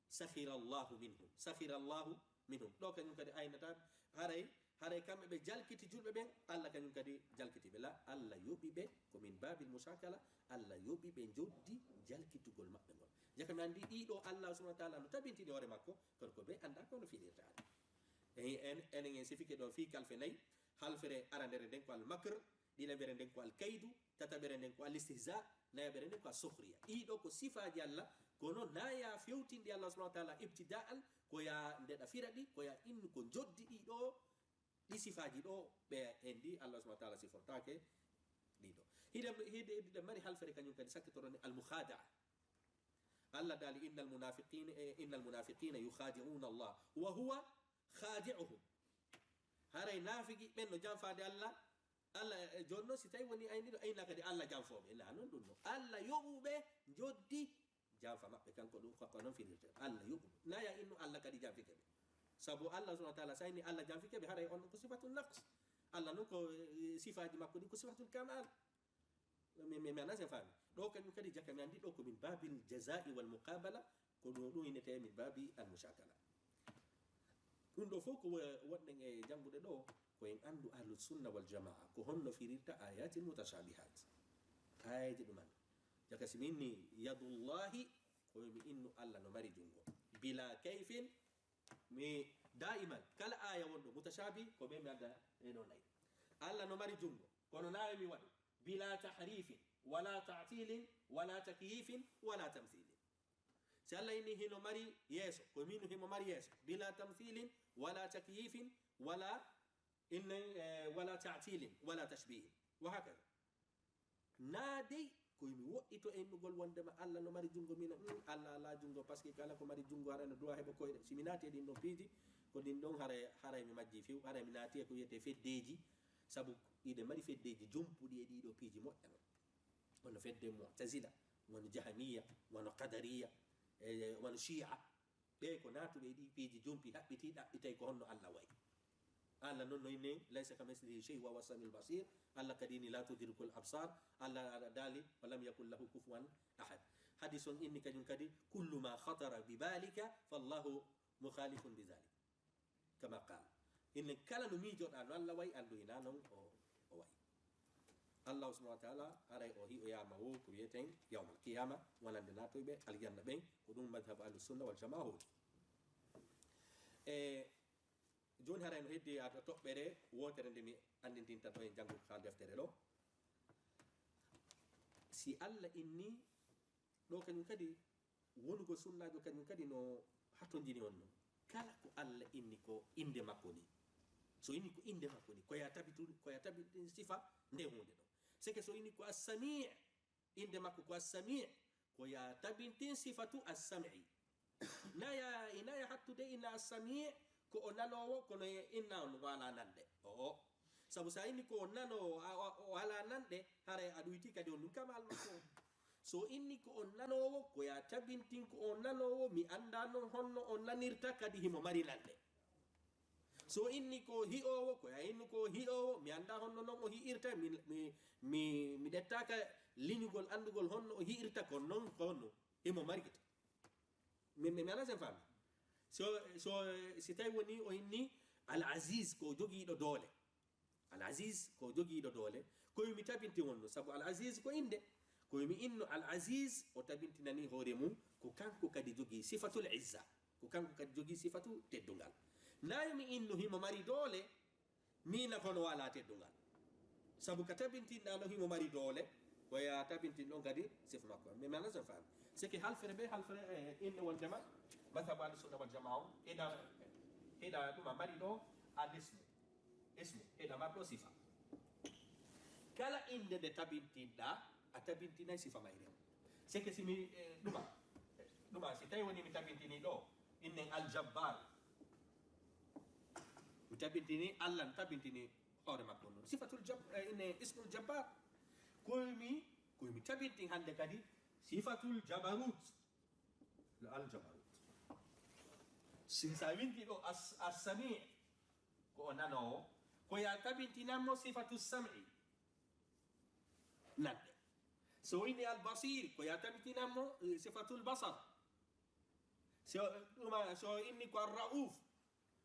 sakhira Allahu minhum. Sakhira Allahu minhum. Ɗo kañum kadi aynata, haray, haray kamɓe ɓe jalkiti julɓe ɓen, Allah kañum kadi jalkiti ɓe. La, Allah yoɓi ɓe, ko min babil mushakala, Allah yoɓi ɓe joddi jalkitugol maɓɓe ngol. Jaka mi anndi ɗiɗo Allah subhanahu wa taala no tabintini hoore makko, kono ko ɓe annda ko no fiɗirta. En, en, enen en sifike ɗo fii kalfe nayi, halfere arandere nden ko al makr, ɗiɗaɓere nden ko al kaydu, tataɓere nden ko al istihza, nayaɓere nden ko al sukhriya. Ɗiɗo ko sifaaji Allah, kono na ya fewtinde Allah subhanahu wa taala ibtidaan, ko ya ndeɗa fira ɗi, ko ya innu ko joddi ɗiɗo, ɗi sifaaji ɗo, ɓe en ɗi Allah subhanahu wa taala sifortaake ɗiɗo. Hiɗen, hiɗen, hiɗen mari halfere kañum kadi sakkitoro ni al mukhadaa. Allah daali, "Innal munafiqina, eh, innal munafiqina yukhadi'una Allah, wa huwa khadi'uhum." Haray naafigi ɓen no janfaade Allah, Allah, eh, jooni non si tawi woni ayni ɗo, ayna kadi Allah janfooɓe. Ina non ɗum no. Allah yoɓuɓe joddi janfa maɓɓe, kanko ɗum, ko, ko non firirte. Allah yoɓuɓe. Na ya innu Allah kadi janfike ɓe. Sabu Allah subhanahu wa taala, sa inni Allah janfike ɓe, haray on ko sifatul naqs. Allah non ko, eh, sifaaji makko ɗi ko sifatul kamal. Mi, mi, mi anaa sen faami. Ɗo kañum kadi jaka mi anndi ɗo ko min babil jazaa'i wal muqabala, ko ɗo ɗum innetee min baabi al mushakala. Ɗum ɗo fof ko wo-, wonɗen e janngude ɗo, Ko en anndu ahlu sunna wal jamaa, ko honno firirta ayatil mutashabihat. Ayaji ɗuman. Jaka si mi inni yadullahi, ko mi innu Allah no mari jungo. Bila kayfin, mi daiman, kala aya wonɗo mutashabi, ko ɓe mi adda e ɗo nayi. Allah no mari jungo, kono nayi mi waɗu. Bila tahrifin, wala ta'tilin, wala takyifin, wala tamthilin. Si Allah inni hino mari yeeso, ko min himo mari yeeso. Bila tamthilin, wala takyifin, wala inne, eh, wala ta'tilin, wala tashbihin. Wa hakada. Na dey, ko mi woɗɗito e innugol wondema Allah no mari jungo mina, mm, Allah ala jungo, parce que kala ko mari jungo haɗa no duwa heɓa koyɗe. Si mi naati e ɗin ɗon piiji, ko ɗin ɗon haray, haray mi majji few, haray mi naati e ko wiyete feddeji, sabu iɗe mari feddeji jumpuɗi e ɗiɗo piiji moƴƴa non. Wano fedde Mu'tazila, wano Jahamiya, wano Qadariya, e, wano Shi'a. Ɓe ko naatuɓe e ɗi piiji jumpi, haɓɓiti, ɗaɓɓitay ko honno Allah wayi. Allah non no inni, "Laysa kamithlihi shay wa huwa samiul basir." Allah kadi ni, "La tudrikul absar." Allah aɗa daali, "Wa lam yakul lahu kufuwan ahad." Hadis on inni kañum kadi, "Kullu ma khatara bi balika, fallahu mukhalifun bi dhalik." Kama qal. Innen kala no miijoɗa no Allah wayi, anndu hina non o, o wayi. Allah subhanahu wa ta'ala, haray o hi'oyama wo ko wiyeten yawmal qiyama, wonande naatoyɓe aljanna ɓen, ko ɗum madhhab ahlus sunna wal jamaa hooli. E, joni haray no heddi a toɓɓere wotere nde mi anndintinta ɗo e janngude ka deftere ɗo. Si Allah inni ɗo kañum kadi, wonugol sunnaajo kañum kadi no hatonjini on non. Kala ko Allah inni ko innde makko ni. So inni ko innde makko ni, ko ya tabitu, ko ya tabitin sifa nde huunde ɗon. Seke so inni ko As-Sami', innde makko ko As-Sami', ko ya tabintin sifatu As-Sam'i. Na ya, ina ya hattude inna As-Sami', ko o nanoowo, kono e inna on wala nande. O, o. Sabu sa inni ko o nanoowo, a, a, o ala nande, haray a ɗuyti kadi on ɗum kamal makko on. So inni ko o nanoowo, ko ya tabintin ko o nanoowo, mi annda non honno o nanirta kadi himo mari nande. So inni ko hi'oowo, ko ya innu ko hi'oowo, mi annda honno non o hi'irta, mi, mi, mi, mi ɗettaaka liñugol anndugol honno o hi'irta, ko non, ko honno himo mari gite. Mi, mi, mi ala sen faami. So, so, si tawi woni o inni Al Aziz ko jogiiɗo doole. Al Aziz ko jogiiɗo doole. Ko mi tabinti wonno, sabu Al Aziz ko innde. Ko mi inno Al Aziz, o tabintinani hoore mum, ko kanko kadi jogii sifatul izza. Ko kanko kadi jogii sifatu teddungal. Nayi mi inno himo mari doole, mina kono wala teddungal. Sabu ka tabintinɗa no himo mari doole, ko ya tabintin ɗon kadi sifa makko. Mi mana son faami. C'est que halfere be halfere, eh, inno wondema, madhhabu ahli sunna wal jamaa on, ina, ina ɗuma mari ɗo, al ismu. Ismu, ina marɗo sifa. Kala innde nde tabintinɗa, a tabintinay sifa mayre. C'est que si mi, eh, ɗuma, eh, ɗuma, si tawi woni mi tabintini ɗo, innen Al Jabbar. Mi tabintini, Allah mi tabintini hoore makko non. Sifatul Jab-, eh, inne Ismul Jabbar. Koy mi, koy mi tabintin hannde kadi sifatul Jabarut. Al Jabarut. Si sa windi ɗo As-, As-Sami', ko o nanoowo, ko ya tabintinan mo sifatu sam'i. Nande. So inni Al Basir, ko ya tabintinan mo, eh, sifatul basar. So, ɗuma, so inni ko Ar Rauf,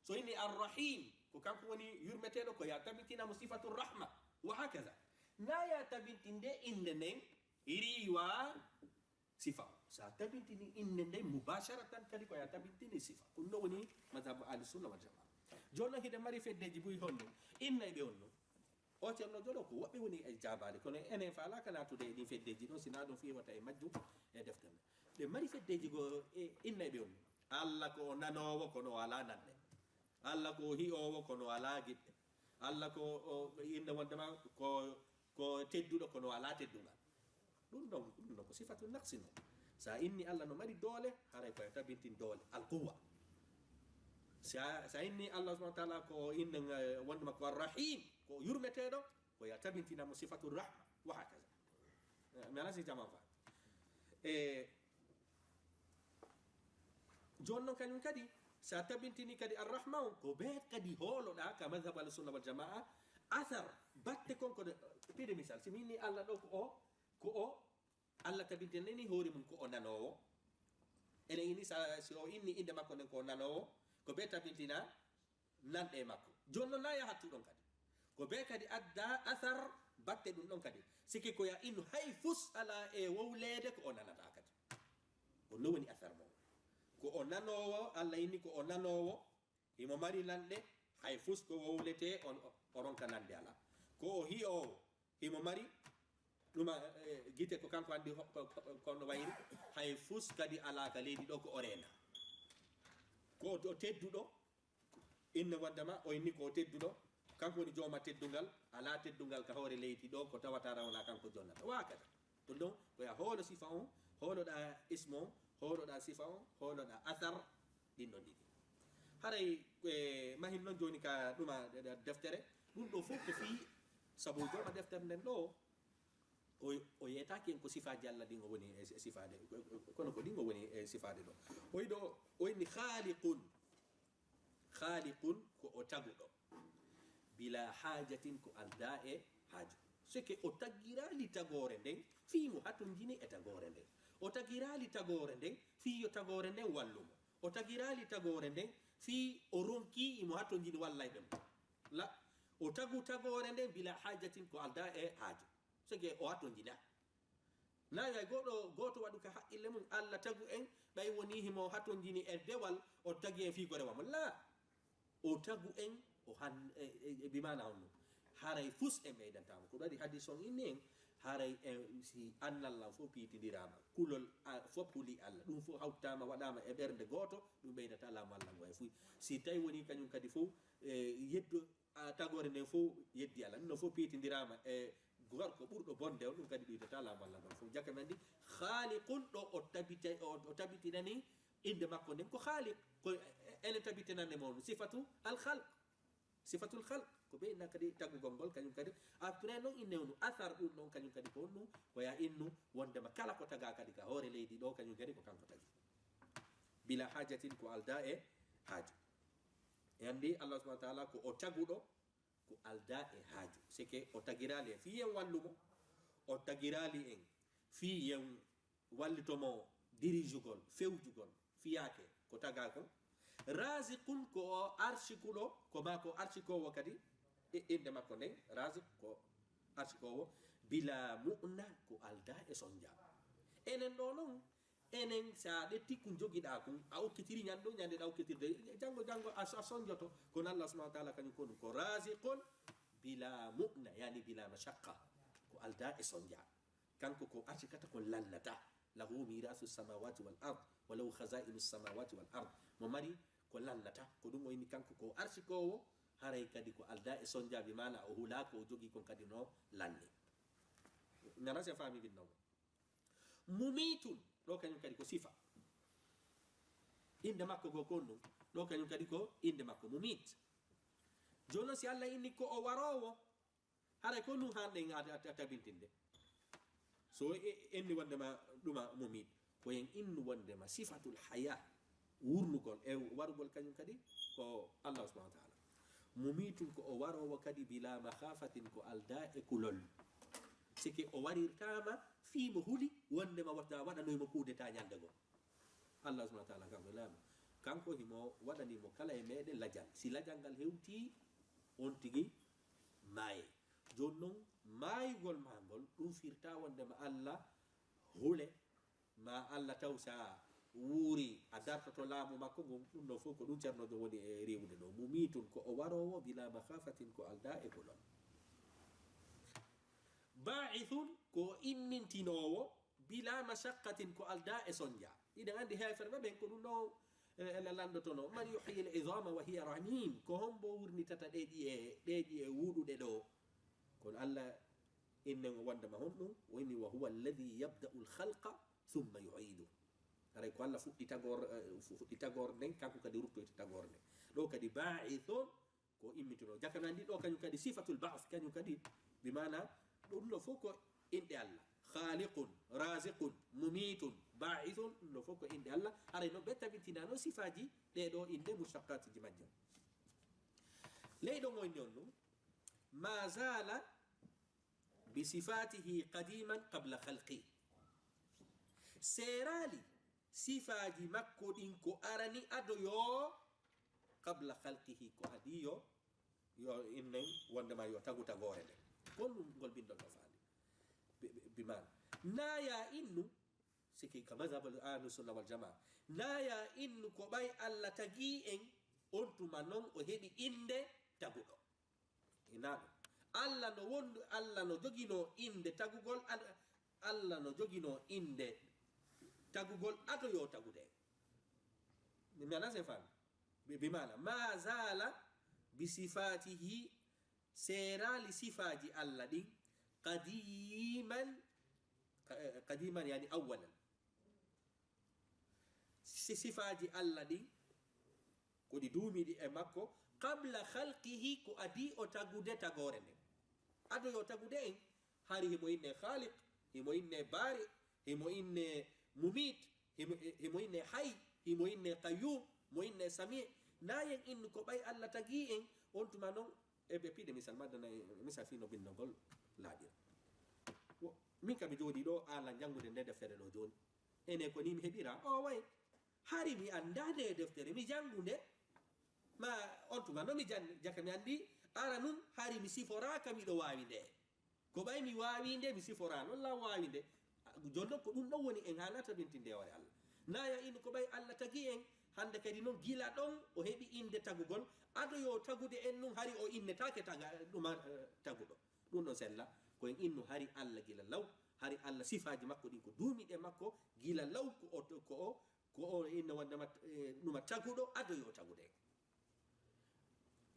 so inni Ar Rahim, ko kanko woni yurmeteeɗo, ko ya tabintinan mo sifatu rahma, wa hakaza. Na ya tabintinde innde nden, iri wa sifa. Sa tabintini innde nden mubasharatan kadi ko ya tabintini sifa. Ɗum ɗo woni madhhabu ahli sunna wal jamaa. Jooni noon hiɗen mari feddeji buy honno? Innayɓe on non. O ceerno Jolo ko woɓɓe woni e jaabaade, kono enen faalaaka naatude e ɗin feddeji ɗon, si na ɗum fiiwata e majjum e deftere. Ɗe mari feddeji go e innayɓe on. Allah ko o nanoowo, kono o alaa nande. Allah ko o hi'oowo, kono o alaa giɗɗe. Allah ko o inna wondema ko, ko tedduɗo, kono o alaa teddungal. Ɗum ɗon, ɗum ɗon ko sifatu naqsi non. Sa inni Allah no mari doole, haray ko e tabintin doole, al quwwa. Sa, sa inni Allah subhanahu wa ta'ala ko inna, eh, wondema ko Ar Rahim, ko yurmeteeɗo, ko ya tabintina mo sifatu rahma, wa hakaza. Eh, mi ala si jama fa. E, jooni noon kañum kadi, sa tabintini kadi Ar Rahma on, ko be kadi hooloɗa ka madhhab Ahlu Sunna wal Jamaa, athar, batte kon ko de, piide misal, si mi inni Allah ɗo ko o, ko o, Allah tabintinani hoore mum ko o nanoowo. Ene ini sa, si o inni innde makko nden ko o nanoowo, ko be tabintina nanɗe e makko. Jooni noon na yahat tuɗon kadi. Ko bee kadi adda asar batte ɗum ɗon kadi. Siki ko ya innu hay fus alaa e wowleede ko o nanata kadi. Ko no woni asar mo. Ko o nanoowo, Allah inni ko o nanoowo, himo mari nanɗe, hay fus ko wowletee, on, o ronka nande alaa. Ko o hi'oowo, himo mari ɗuma, eh, gite ko kanko anndi ho-, ko, ko, ko no wayri, hay fus kadi alaa ka leydi ɗo ko o reena. Ko o, o tedduɗo, inne waddama, o inni ko o tedduɗo, kanko woni jooma teddungal, alaa teddungal ka hoore leydi ɗo ko tawata rawana kanko jonnata. Wa kadi. Ɗum ɗon, ko ya hoolo sifa on, hooloɗa ismo on, hooloɗa sifa on, hooloɗa asar, ɗin ɗon ɗiɗi. Haray, eh, mahin non jooni ka ɗuma, eh, deftere, ɗum ɗo fof ko fii, sabu jooma deftere nden ɗo, o, o yeetaaki en ko sifaaji Allah ɗin o woni e, e sifaade, ko, ko, kono ko ɗin o woni e sifaade ɗo. O yiɗo, o inni khaliqun. Khaliqun ko o taguɗo. Bila hajatin ko aldaa e haaju. Seke o tagiraali tagoore nden, fii mo hatonjini e tagoore nden. O tagiraali tagoore nden, fii yo tagoore nden wallu mo. O tagiraali tagoore nden, fii o ronki imo hatonjini wallay ɓe mo. La, o tagu tagoore nden bila hajatin ko aldaa e haaju. Seke o hatonjina. Na yo hay goɗɗo gooto waɗu ka haqqille mum, Allah tagu en, ɓay woni himo hatonjini e dewal, o tagi en fii ko rewa mo. La, o tagu en, o han-, e, e, e bi maana honno. Haray fus en ɓeydantaa mo. Ko ɗum waɗi hadis on inni en, haray en, si annal lan fof piitindiraama, kulol, a, fof huli Allah, ɗum fof hawtaama, waɗaama e ɓernde gooto, ɗum ɓeydataa laamu Allah ngo e fuy. Si tawi woni kañum kadi fof, e, yeddo, a, tagoore nden fof yeddi Allah. Ɗum ɗon fof piitindiraama e gorko ɓurɗo bonde on, ɗum kadi ɗuytataa laamu Allah ngon fof. Jaka men anndi, Khaliqun ɗo o tabita-, o, o tabitinani innde makko nden ko Khaliq. Ko e-, enen tabitinande mo on sifatu al khalq. Sifatul khalq. Ko ɓe inna kadi tagugol ngol kañum kadi. Après noon inne onu asar ɗum ɗon kañum kadi ko honɗum? Ko ya innu wondema kala ko taga kadi ka hoore leydi ɗo kañum kadi ko kanko tagi. Bila hajatin ko alda e haaju. E anndi Allah subhanahu wa ta'ala ko o taguɗo, ko alda e haaju. Seke o tagiraali en fii en wallu mo, o tagiraali en fii en wallito mo dirijugol, fewjugol, fiyaake ko taga kon. Raziqun ko o arsikuɗo, ko maa ko arsikowo kadi, i-, innde makko nden, Raziq ko arsikowo, bila mu'na ko alda e sonja. Enen ɗo non, enen, sa ƴetti kun jogiɗa kun, a okkitiri ñande o, ñande ɗa okkitirde, janngo, janngo a, a sonjoto. Kono Allah subhanahu wa ta'ala kañum ko ɗum, ko raziqun bila mu'na, yani bila mashaqqa. Ko alda e sonja. Kanko ko arsikata ko lannata. Lahu mirasu samawati wal ard, wa lahu khaza'inu samawati wal ard. Mo mari ko lannata. Ko ɗum o inni kanko ko arsikowo, haray kadi ko alda e sonja, bi maana o hula ko o jogi kon kadi no lanni. Nana se faami binnomo. Mumitun, ɗo kañum kadi ko sifa. Innde makko goo ko on ɗum, ɗo kañum kadi ko innde makko, Mumit. Jooni noon, si Allah inni ko o waroowo, haray ko ɗum haanɗen a, a, a tabintinde. So e, e, enni wondema ɗuma Mumit, ko en innu wondema sifatul haya, wurnugol e warugol kañum kadi ko Allah subhanahu wa ta'ala. Mumitun ko o waroowo kadi bila makhafatin ko alda e kulol. Sike o warirtama fii mo huli wondema wata waɗanoy mo kudeta ñande goo. Allah subhanahu wa ta'ala kanko laamu. Kanko himo waɗani mo kala e meɗen lajal. Si lajal ngal hewti, on tigi maaye. Jooni noon, maayugol ma ngol, ɗum firta wondema Allah hule, ma Allah taw sa wuuri, a dartoto laamu makko ngun, ɗum ɗo fof ko ɗum Ceerno ɗo woni e riiwude ɗo. Mumitun ko o waroowo bila makhafatin ko alda e kulol. Ba'ithun ko o immintinoowo bila mashaqqatin ko alda e sonja. Iɗen anndi heeferɓe ɓen ko ɗum ɗo, e, e, landotono. Man yuhyi al-'idhama wa hiya ramim. Ko hombo wurnitata ɗe ɗiye, ɗe ɗiye wuuɗuɗe ɗo? Kono Allah innen o wondema honɗum? O inni, "Wa huwa alladhi yabda'u al-khalqa thumma yu'idu." Haray ko Allah fuɗɗi tagor, eh, fu-, fuɗɗi tagor nden, kanko kadi ruttoyta tagor nden. Ɗo kadi ba'ithun, ko immitino. Jaka men anndi ɗo kañum kadi sifatul ba'th, kañum kadi bi maana ɗum ɗo fof ko inɗe Allah. Khaliqun, raziqun, mumitun, ba'ithun, ɗum ɗo fof ko inɗe Allah. Haray no ɓe tabitinano sifaji ɗe ɗo inɗe mushaqqatiji majjum. Ley ɗon o inni on ɗum, ma zala bi sifatihi qadiman qabla khalqi. Seeraali sifaaji makko ɗin ko arani ado yo qabla khalqihi, ko adii yo yo innen wondema yo tagu tagoore nden. Kon ɗum ngol bindol no faandi. Bi, bi, bi maana. Naya innu, siki ka mazhabul ahlu sunna wal jamaa. Naya innu ko ɓay Allah tagi en, on tuma non o heɓi innde taguɗo. Ina ɗum. Allah no wondu, Allah no joginoo innde tagugol, Al-, Allah no joginoo innde tagugol ado yo tagude. Mi, mi ana sen faami. Bi, bi maana, ma zala bi sifatihi, seeraali sifaaji Allah ɗin, qadiman, qa-, eh, qadiman yani awwalan. Si, sifaaji Allah ɗin, ko ɗi duumiiɗi e makko, qabla khalqihi, ko adii o tagude tagoore nden. Ado yo tagude en, hari himo inne Khaliq, himo inne Bari, himo inne Mumit, himo, himo inne Hay, himo inne Qayyum, mo inne Sami. Nayen innu ko ɓay Allah tagi en, on tuma non, e ɓe piɗe misal, maddana e misal fii no bindol ngol laaɓira. Wo, min ka mi jooɗii ɗo, ala janngude nde deftere ɗo jooni. Ene ko ni mi heɓira, o way. Hari mi anndaa nde deftere, mi janngu nde. Ma on tuma no mi jan-, jaka mi anndi, ara nun hari mi siforaaka miɗo waawi nde. Ko ɓay mi waawi nde, mi siforaa non la waawi nde. Jon non ko ɗum ɗon woni en haala tabintinde hoore Allah. Naya innu ko ɓay Allah tagi en, hande kadi non gila ɗon o heɓi innde tagugol, ado yo tagude en nun hari o innetaake taga-, ɗuma, eh, taguɗo. Ɗum ɗon sella, ko en innu hari Allah gila law, hari Allah sifaaji makko ɗin ko duumiiɗe makko gila law ko o, ko o, ko o inna wondema, eh, ɗuma taguɗo, ado yo tagude.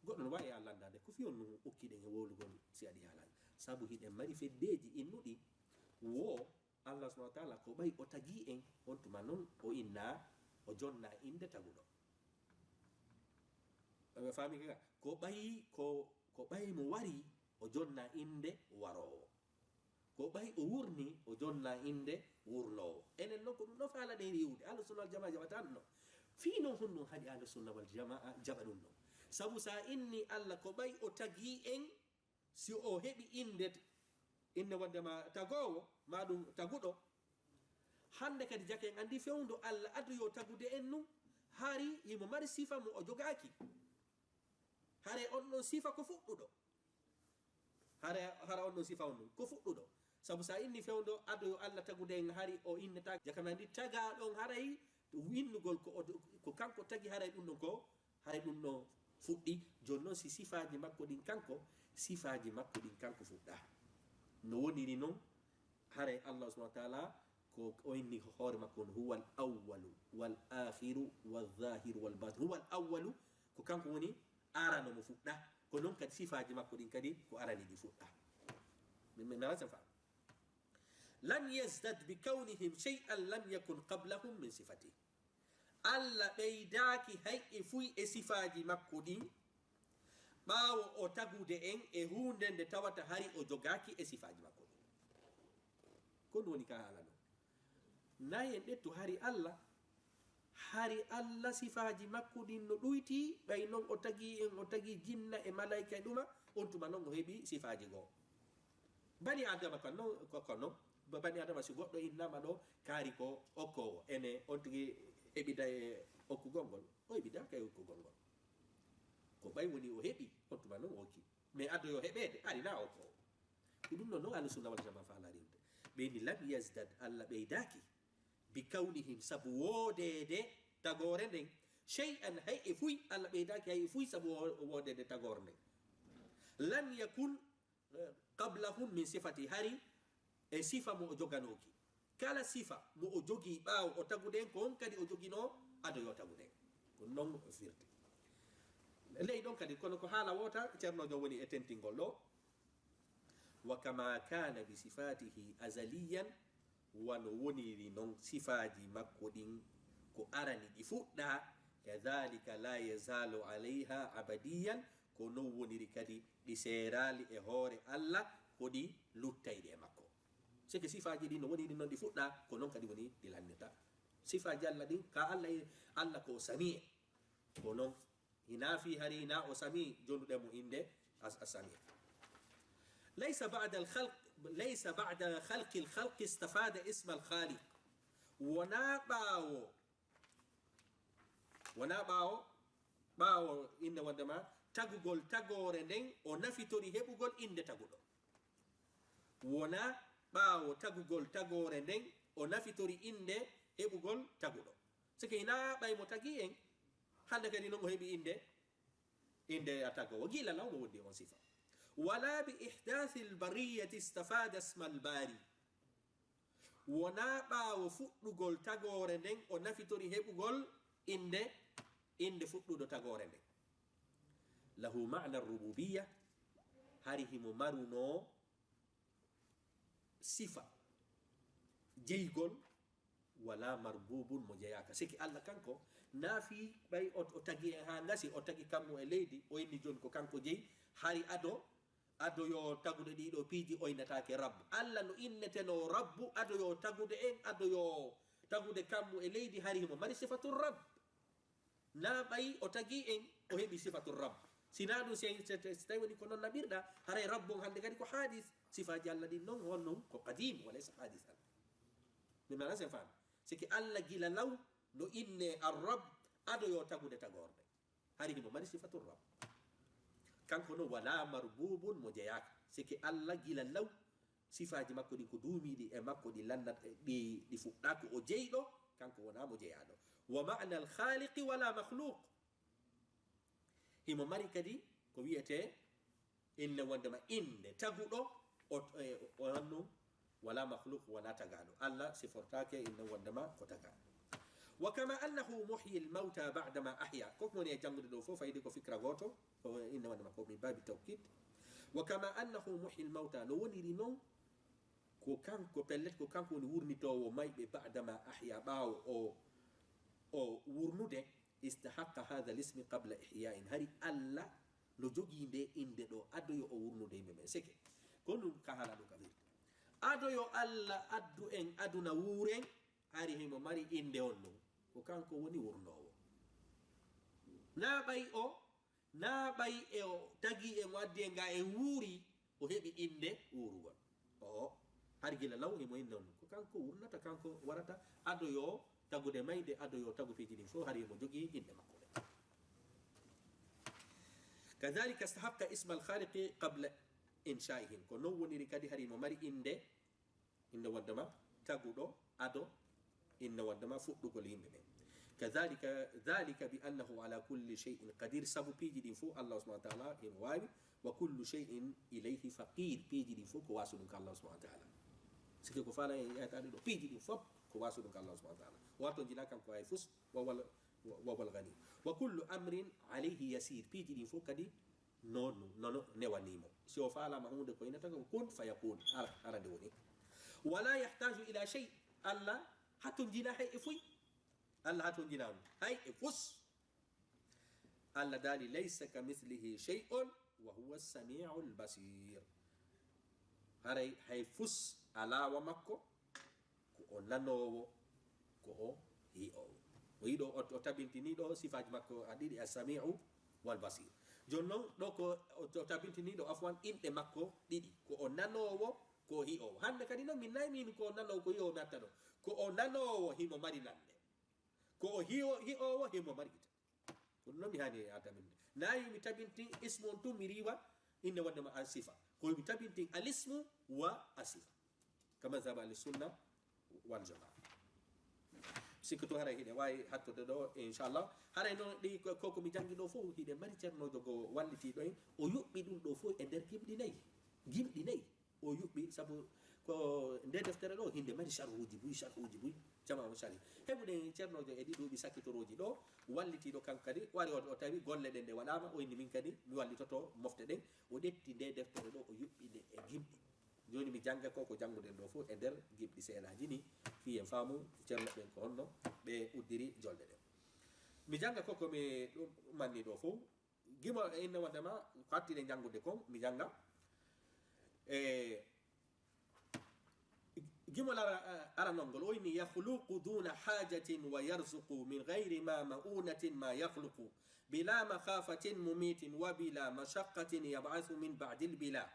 Goɗɗo no waawi a lanndaade, ko fii on no okkiɗen e wowlugol si aɗi haalaaji. Sabu hiɗen mari feddeeji innuɗi, wo Allah subhanahu wa taala ko ɓay o tagi en, on tuma non o inna, o jonna innde taguɗo. Ɓe faami ka? Ko ɓay, ko, ko ɓay mo wari, o jonna innde waroowo. Ko ɓay o wurni, o jonna innde wurnoowo. Enen non ko ɗum ɗo faalaɗen riiwude. Ahlu sunna wal jamaa jaɓata ɗum non. Fii non honɗum haɗi ahlu sunna wal jamaa jaɓa ɗum non? Sabu sa inni Allah ko ɓay o tagi en, si o heɓi innde, innde wondema tagoowo, ma ɗum taguɗo. Hande kadi jaka en anndi fewndo Allah adu yo tagude en nun, hari himo mari sifa mo o jogaaki. Hare on ɗon sifa ko fuɗɗuɗo. Hare, hara on ɗon sifa on ɗon ko fuɗɗuɗo. Sabu sa inni fewndo ado yo Allah tagude en hari o innata jaka men anndi taga ɗon haray winnugol ko o, ko kanko tagi haray ɗum ɗon ko, haray ɗum ɗon fuɗɗi. Jon non si sifaaji makko ɗin kanko, sifaaji makko ɗin kanko fuɗɗa. No woniri non, haray Allah subhanahu wa taala ko o inni hoore makko on, huwal awwalu wal akhiru wal zahiru wal batin. Huwal awwalu, ko kanko woni arano mo fuɗɗa. Ko non kadi sifaaji makko ɗin kadi ko arani ɗi fuɗɗa. Mi, mi, mi rasa fa. Lam yazdad bi kawnihim shay'an lam yakun qablahum min sifati. Allah ɓeydaaki hay e fuy e sifaaji makko ɗin, ɓaawo o tagude en e huunde nde tawata hari o jogaaki e sifaaji makko ɗin. Ko ɗum woni ka haala ɗon. Nayi en ƴettu hari Allah, hari Allah sifaaji makko ɗin no ɗuyti, ɓay non o tagi en, o tagi jinna e malayka e ɗuma, on tuma non o heɓi sifaaji goo. Bani Adama kon non, ko, ko non. Ba-, bani Adama, si goɗɗo innama ɗo, kaari ko okkoowo, ene on tigi heɓida e okkugol ngol, o heɓidaaka e okkugol ngol. Ko ɓay woni o heɓi, on tuma non o okki. Mais addo yo heɓeede, ari na okkoowo. Ko ɗum ɗon non Ahlu Sunna wal Jamaa faala riiwde. Ɓe ni lam yazdad, Allah ɓeydaaki, bi kawnihim, sabu woodeede tagoore nden, shay'an, hay e fuy, Allah ɓeydaaki hay e fuy sabu wo-, woodeede tagoore nden. Lam yakun, eh, qablahum min sifati, hari e sifa mo o joganooki. Kala sifa mo o jogii ɓaawo o tagude en, ko on kadi o joginoo ado yo tagude en. Ko non o firti. Ley ɗon kadi, kono ko haala woota, Ceerno Joom woni e tentingol ɗo. Wa kama kana bi sifatihi azaliyan, wano woniri non sifaaji makko ɗin ko arani ɗi fuɗɗa, kadhalika la yazalu alayha abadiyan, ko non woniri kadi ɗi seeraali e hoore Allah, ko ɗi luttayɗi e makko. C'est que sifaaji ɗin no woniri non ɗi fuɗɗa, ko non kadi woni ɗi lannirta. Sifaaji Allah ɗin, ka Allah, Allah ko Sami, ko non. Hina fi hari hina o Sami, jonnuɗen mo innde as-, as-Sami. Laysa ba'da al-khalq, laysa ba'da khalqi al-khalqi istafada isma al-Khaliq. Wona ɓaawo, wona ɓaawo, ɓaawo innde wondema tagugol tagoore nden, o nafitori heɓugol innde taguɗo. Wonaa ɓaawo tagugol tagoore nden, o nafitori innde heɓugol taguɗo. Sike hinaa ɓay mo tagi en, hannde kadi non o heɓi innde, innde a tagoowo. Gila law no wondi on sifa. Wala bi ihdathil bariyati istafada ismal bari. Wonaa ɓaawo fuɗɗugol tagoore nden o nafitori heɓugol innde, innde fuɗɗuɗo tagoore nden. Lahu ma'na rububiyya, hari himo marunoo sifa jeygol, wala marbubun mo jeyaaka. Siki Allah kanko, naa fii ɓay o, o tagi en haa ngasi, o tagi kammu e leydi, o inni jooni ko kanko jeyi, hari ado, ado yo tagude ɗiɗo piiji oynataake Rabbu. Allah no innetenoo Rabbu, ado yo tagude en, ado yo tagude kammu e leydi, hari himo mari sifatu Rabb. Naa ɓay o tagi en, o heɓi sifatu Rabb. Si naa ɗum, si, si, si tawi woni ko non naɓirɗa, haray Rabbu on hannde kadi ko haadis. Sifaaji Allah ɗin non, on non ko qadim, wa laysa haadisan. Min maana sen faami. Siki Allah gila law no inne Ar-Rabb, ado yo tagude tagorde. Hari himo mari sifatu Rabb. Kanko non wala marbubun mo jeyaaka. Siki Allah gila law sifaaji makko ɗin ko duumiiɗi e makko, ɗi lannat, ɗi, ɗi fuɗɗaaka, o jeyɗo, kanko wonaa mo jeyaaɗo. Wa ma'na al-khaliqi wala makhluq. Himo mari kadi ko wi'etee inne wondema innde taguɗo, o, e, o hannu wala makhluq, wonaa tagaaɗo. Allah sifortaake inne wondema ko tagaaɗo. Wa kama annahu muhyi al-mawta ba'da ma ahya. Ko ko woni e janngude ɗo fof fayde ko fikra gooto, ko inne wondema ko min baabi tawkid. Wa kama annahu muhyi al-mawta, no woniri non ko kanko, pellet ko kanko woni wurnitoowo mayɓe, ba'da ma ahya, ɓaawo o, o wurnude, istahaqqa hadha al-ismi qabla ihya'in. Hari Allah no jogii nde innde ɗo, ado yo o wurnude yimɓe ɓen. Seke, ko ɗum ka haala ɗum ka firti. Ado yo Allah addu en aduna wuuren, hari himo mari innde on ɗum. Ko kanko woni wurnoowo. Naa ɓay o, naa ɓay e o tagi en, o addi en ga en wuuri, o heɓi innde wuurugol. Oo, hari gila law himo inna on. Ko kanko wurnata, kanko warata, ado yo tagude mayde, ado yo tagu piiji ɗin fof, hari himo jogii inɗe makko ɗe. Kadhalika istahaqqa isma al-khaliqi qabla insha'ihim. Ko non woniri kadi hari himo mari innde, innde wondema taguɗo, ado, innde wondema fuɗɗugol yimɓe ɓen. Kadhalika, dhalika bi annahu ala kulli shay'in qadir, sabu piiji ɗin fof Allah subhanahu wa ta'ala himo waawi, wa kullu shay'in ilayhi faqir, piiji ɗin fof ko wasu ɗum ka Allah subhanahu wa ta'ala. Sike ko faala e ayataade ɗo, piiji ɗin fof ko wasu ɗum ka Allah subhanahu wa ta'ala. Wato jina kanko hay fus, wa wal, wa wal ghani. Wa kullu amrin alayhi yasir, piiji ɗin fof kadi no, no, no, no newani mo. Si o faalaama huunde ko ina taga ko kun fayakun, ara, ara nde woni. Wala yahtaju ila shay, Allah hatonjina hay e fuy. Allah hatonjina on hay e fus. Allah daali, "Laysa kamithlihi shay'un wa huwa as-sami'ul basir." Haray hay fus alaa wa makko, ko o nanoowo, ko o hi'oowo. O yiɗo o, o tabintini ɗo sifaaji makko a ɗiɗi, as-sami'u wal basir. Jooni non ɗo ko o, o tabintini ɗo, afwan, inɗe makko ɗiɗi, ko o nanoowo, ko o hi'oowo. Hannde kadi non min nayi min ko o nanoowo, ko hi'oowo mi atta ɗo. Ko o nanoowo, himo mari nande. Ko o hi'o-, hi'oowo, himo mari gite. Ko ɗum noon mi haani e adaminde. Nayi mi tabintin ismu on tun, mi riiwa innde wonde ma an sifa. Ko mi tabintin al ismu wa a sifa. Kama zaba al sunna wal jamaa. Sikku to haray hiɗe waawi hattorde ɗo, inchallah. Haray noon ɗi ko, ko, ko mi janngi ɗo fof, hiɗe mari ceernoojo goo wallitiiɗo en. O yuɓɓi ɗum ɗo fof e nder gimɗi nayi. Gimɗi nayi. O yuɓɓi, sabu ko nde deftere ɗo, hinde mari sharhuuji buy, sharhuuji buy, jama o sharhi. Heɓuɗen ceernoojo e ɗi duuɓi sakkitorooji ɗo, wallitiiɗo kanko kadi, wari o, o tawi golle ɗen ɗe waɗaama, o inni min kadi, mi wallitoto mofte ɗen. O ƴetti nde deftere ɗo, o yuɓɓi nde e gimɗi. Jooni mi jannga ko, ko jannguɗen ɗo fof e nder gimɗi seeɗaaji ni, fii en faamu ceerno ɓen ko honno ɓe uddiri jolɗe ɗen. Mi jannga ko, ko mi ɗum manni ɗo fof, gimol e inna wonde ma ko hatti ɗen janngude kon, mi jannga. E gimol ara-, aranol ngol, o inni: "Yakhluqu duna hajatin wa yarzuqu min ghayri ma ma'unatin ma yakhluqu, bila makhafatin mumitin wa bila mashaqqatin yab'athu min ba'dil bila.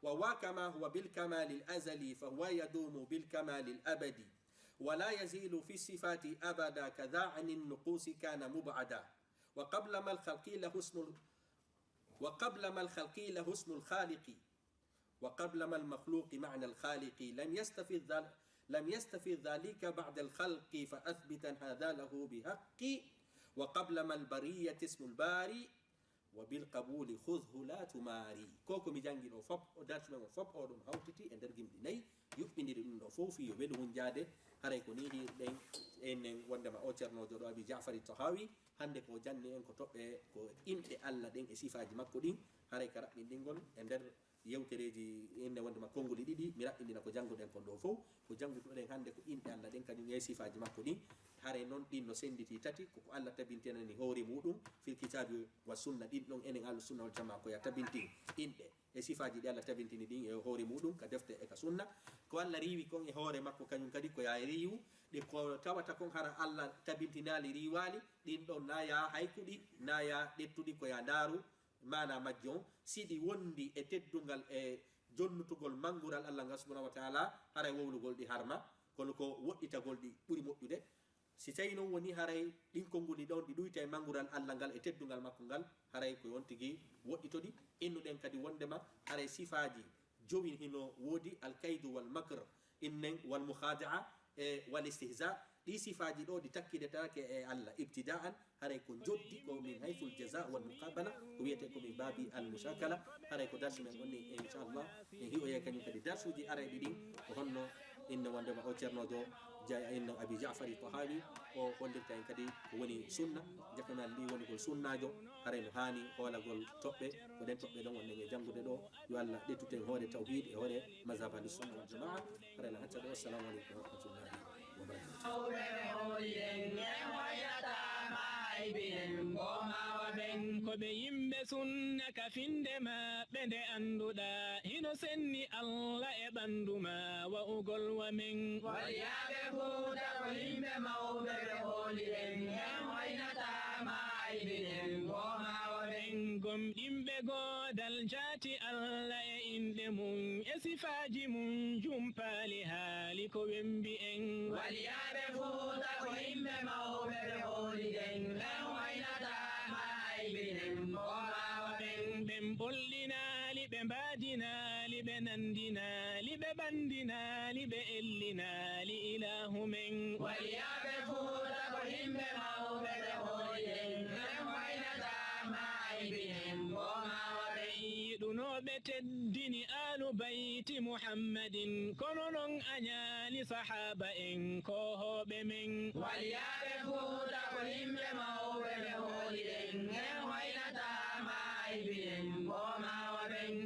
Wa huwa kama huwa bil kamalil azali fa huwa yadumu bil kamalil abadi. Wa la yazilu fi sifati abada kadha anin nuqusi kana mub'ada. Wa qabla mal khalqi lahu ismul وقبل ما الخلق له اسم الخالق، وقبل ما المخلوق معنى الخالق، لم يستفد ذل-، لم يستفد ذلك بعد الخلق، فأثبتا هذا له بحق، وقبل ما البرية اسم الباري، وبالقبول خذه لا تماري. Ko ko mi janngi ɗo fop, o darsu men o fop, o ɗum hawtiti e nder gimɗi nayi, yuɓɓindiri ɗum ɗo fof, fii yo welu hunjaade. Haray ko nii hiirɗen enen wondema o ceernoojo ɗo, Abi Ja'fari Tahawi, hannde ko janni en ko toɓɓe, ko inɗe Allah ɗen e sifaaji makko ɗin. Haray ka raɓɓinɗingol e nder yewtereeji inne wondema konnguli ɗiɗi, mi raɓɓindina ko jannguɗen kon ɗo fof. Ko jannguɗen hannde ko inɗe Allah ɗen, kañum e sifaaji makko ɗin. Haray noon ɗin no sennditi tati, ko ko Allah tabintinani hoore muɗum fil kitaabi wa sunna, ɗin ɗon enen Ahlu Sunna wal Jamaa ko ya tabintin inɗe e sifaaji ɗi Allah tabintini ɗin e hoore muɗum ka defte e ka sunna. Ko Allah riiwi kon e hoore makko kañum kadi ko ya riiwu. Ɗe ko tawata kon hara Allah tabintinaali riiwaali, ɗin ɗon na ya haykuɗi, na ya ɗettuɗi, ko ya ndaaru maana majji on, si ɗi wondi e teddungal e jonnutugol manngural Allah ngal subhanahu wa taala, haray wowlugol ɗi harma, kono ko woɗɗitagol ɗi ɓuri moƴƴude. Si tawi noon woni haray ɗin konnguli ɗon ɗi ɗuyta e manngural Allah ngal e teddungal makko ngal, haray ko on tigi woɗɗito ɗi. Innuɗen kadi wondema haray sifaaji jowi hino woodi, alkaydu wal makr, innen wal mukhadi'a e wal istihza. Ɗi sifaaji ɗo ɗi takkidetaake e Allah ibtida'an, haray ko njoddi, ko min haythul jaza wal muqabala, ko wiyete ko min baabi al mushakala. Haray ko darsu men onni, inchallah, en hi'oyay kañum kadi darsuuji arayɗi ɗin, ko honno inne wondema o ceernoojo Jay, inno Abi Ja'fari Tahawi, o hollirta en kadi ko woni sunna, jakamal ɗi wonugol sunnaajo, haray no haani hoolagol toɓɓe, ko ɗen toɓɓe ɗon wonɗen e janngude ɗo. Yo Allah ƴettu ten hoore tawhiid e hoore mazhab Ahli Sunna wal Jamaa. Haray na hacca ɗo. Assalamu aleykum wa rahmatullahi wa barakatuh. Mawɓe ɓe hooli en, en hoynataama aybi en, ko maawa ɓen. Ko ɓe yimɓe sunna ka finde maɓɓe nde annduɗaa, hino senni Allah e ɓanndu ma wa'ugol wa men. Waliyaaɓe Fuuta ko yimɓe mawɓe ɓe hooli en, en hoynataama aybi en, ko maawa ɓen. Gomɗinɓe goodal jaati Allah e inɗe mum, e sifaaji mum jumpaali haali ko wembi en. Waliyaaɓe Fuuta ko yimɓe mawɓe ɓe hooli en, en hoynataama aybi en, ko maawa ɓen. Ɓen ɓolɗinaali, ɓe mbaadinaali, ɓe nanndinaali, ɓe ɓanndinaali, ɓe ellinaali Ilaahu men. Waliyaaɓe Fuuta ko yimɓe mawɓe ɓe hooli en, en hoynataama aybi en, ko maawa ɓen. Yiɗunooɓe teddini Aalu Bayti Muhammadin, kono non a ñaali sahaaba en, koohooɓe men. Waliyaaɓe Fuuta ko yimɓe mawɓe ɓe hooli en, en hoynataama aybi en, ko maawa ɓen.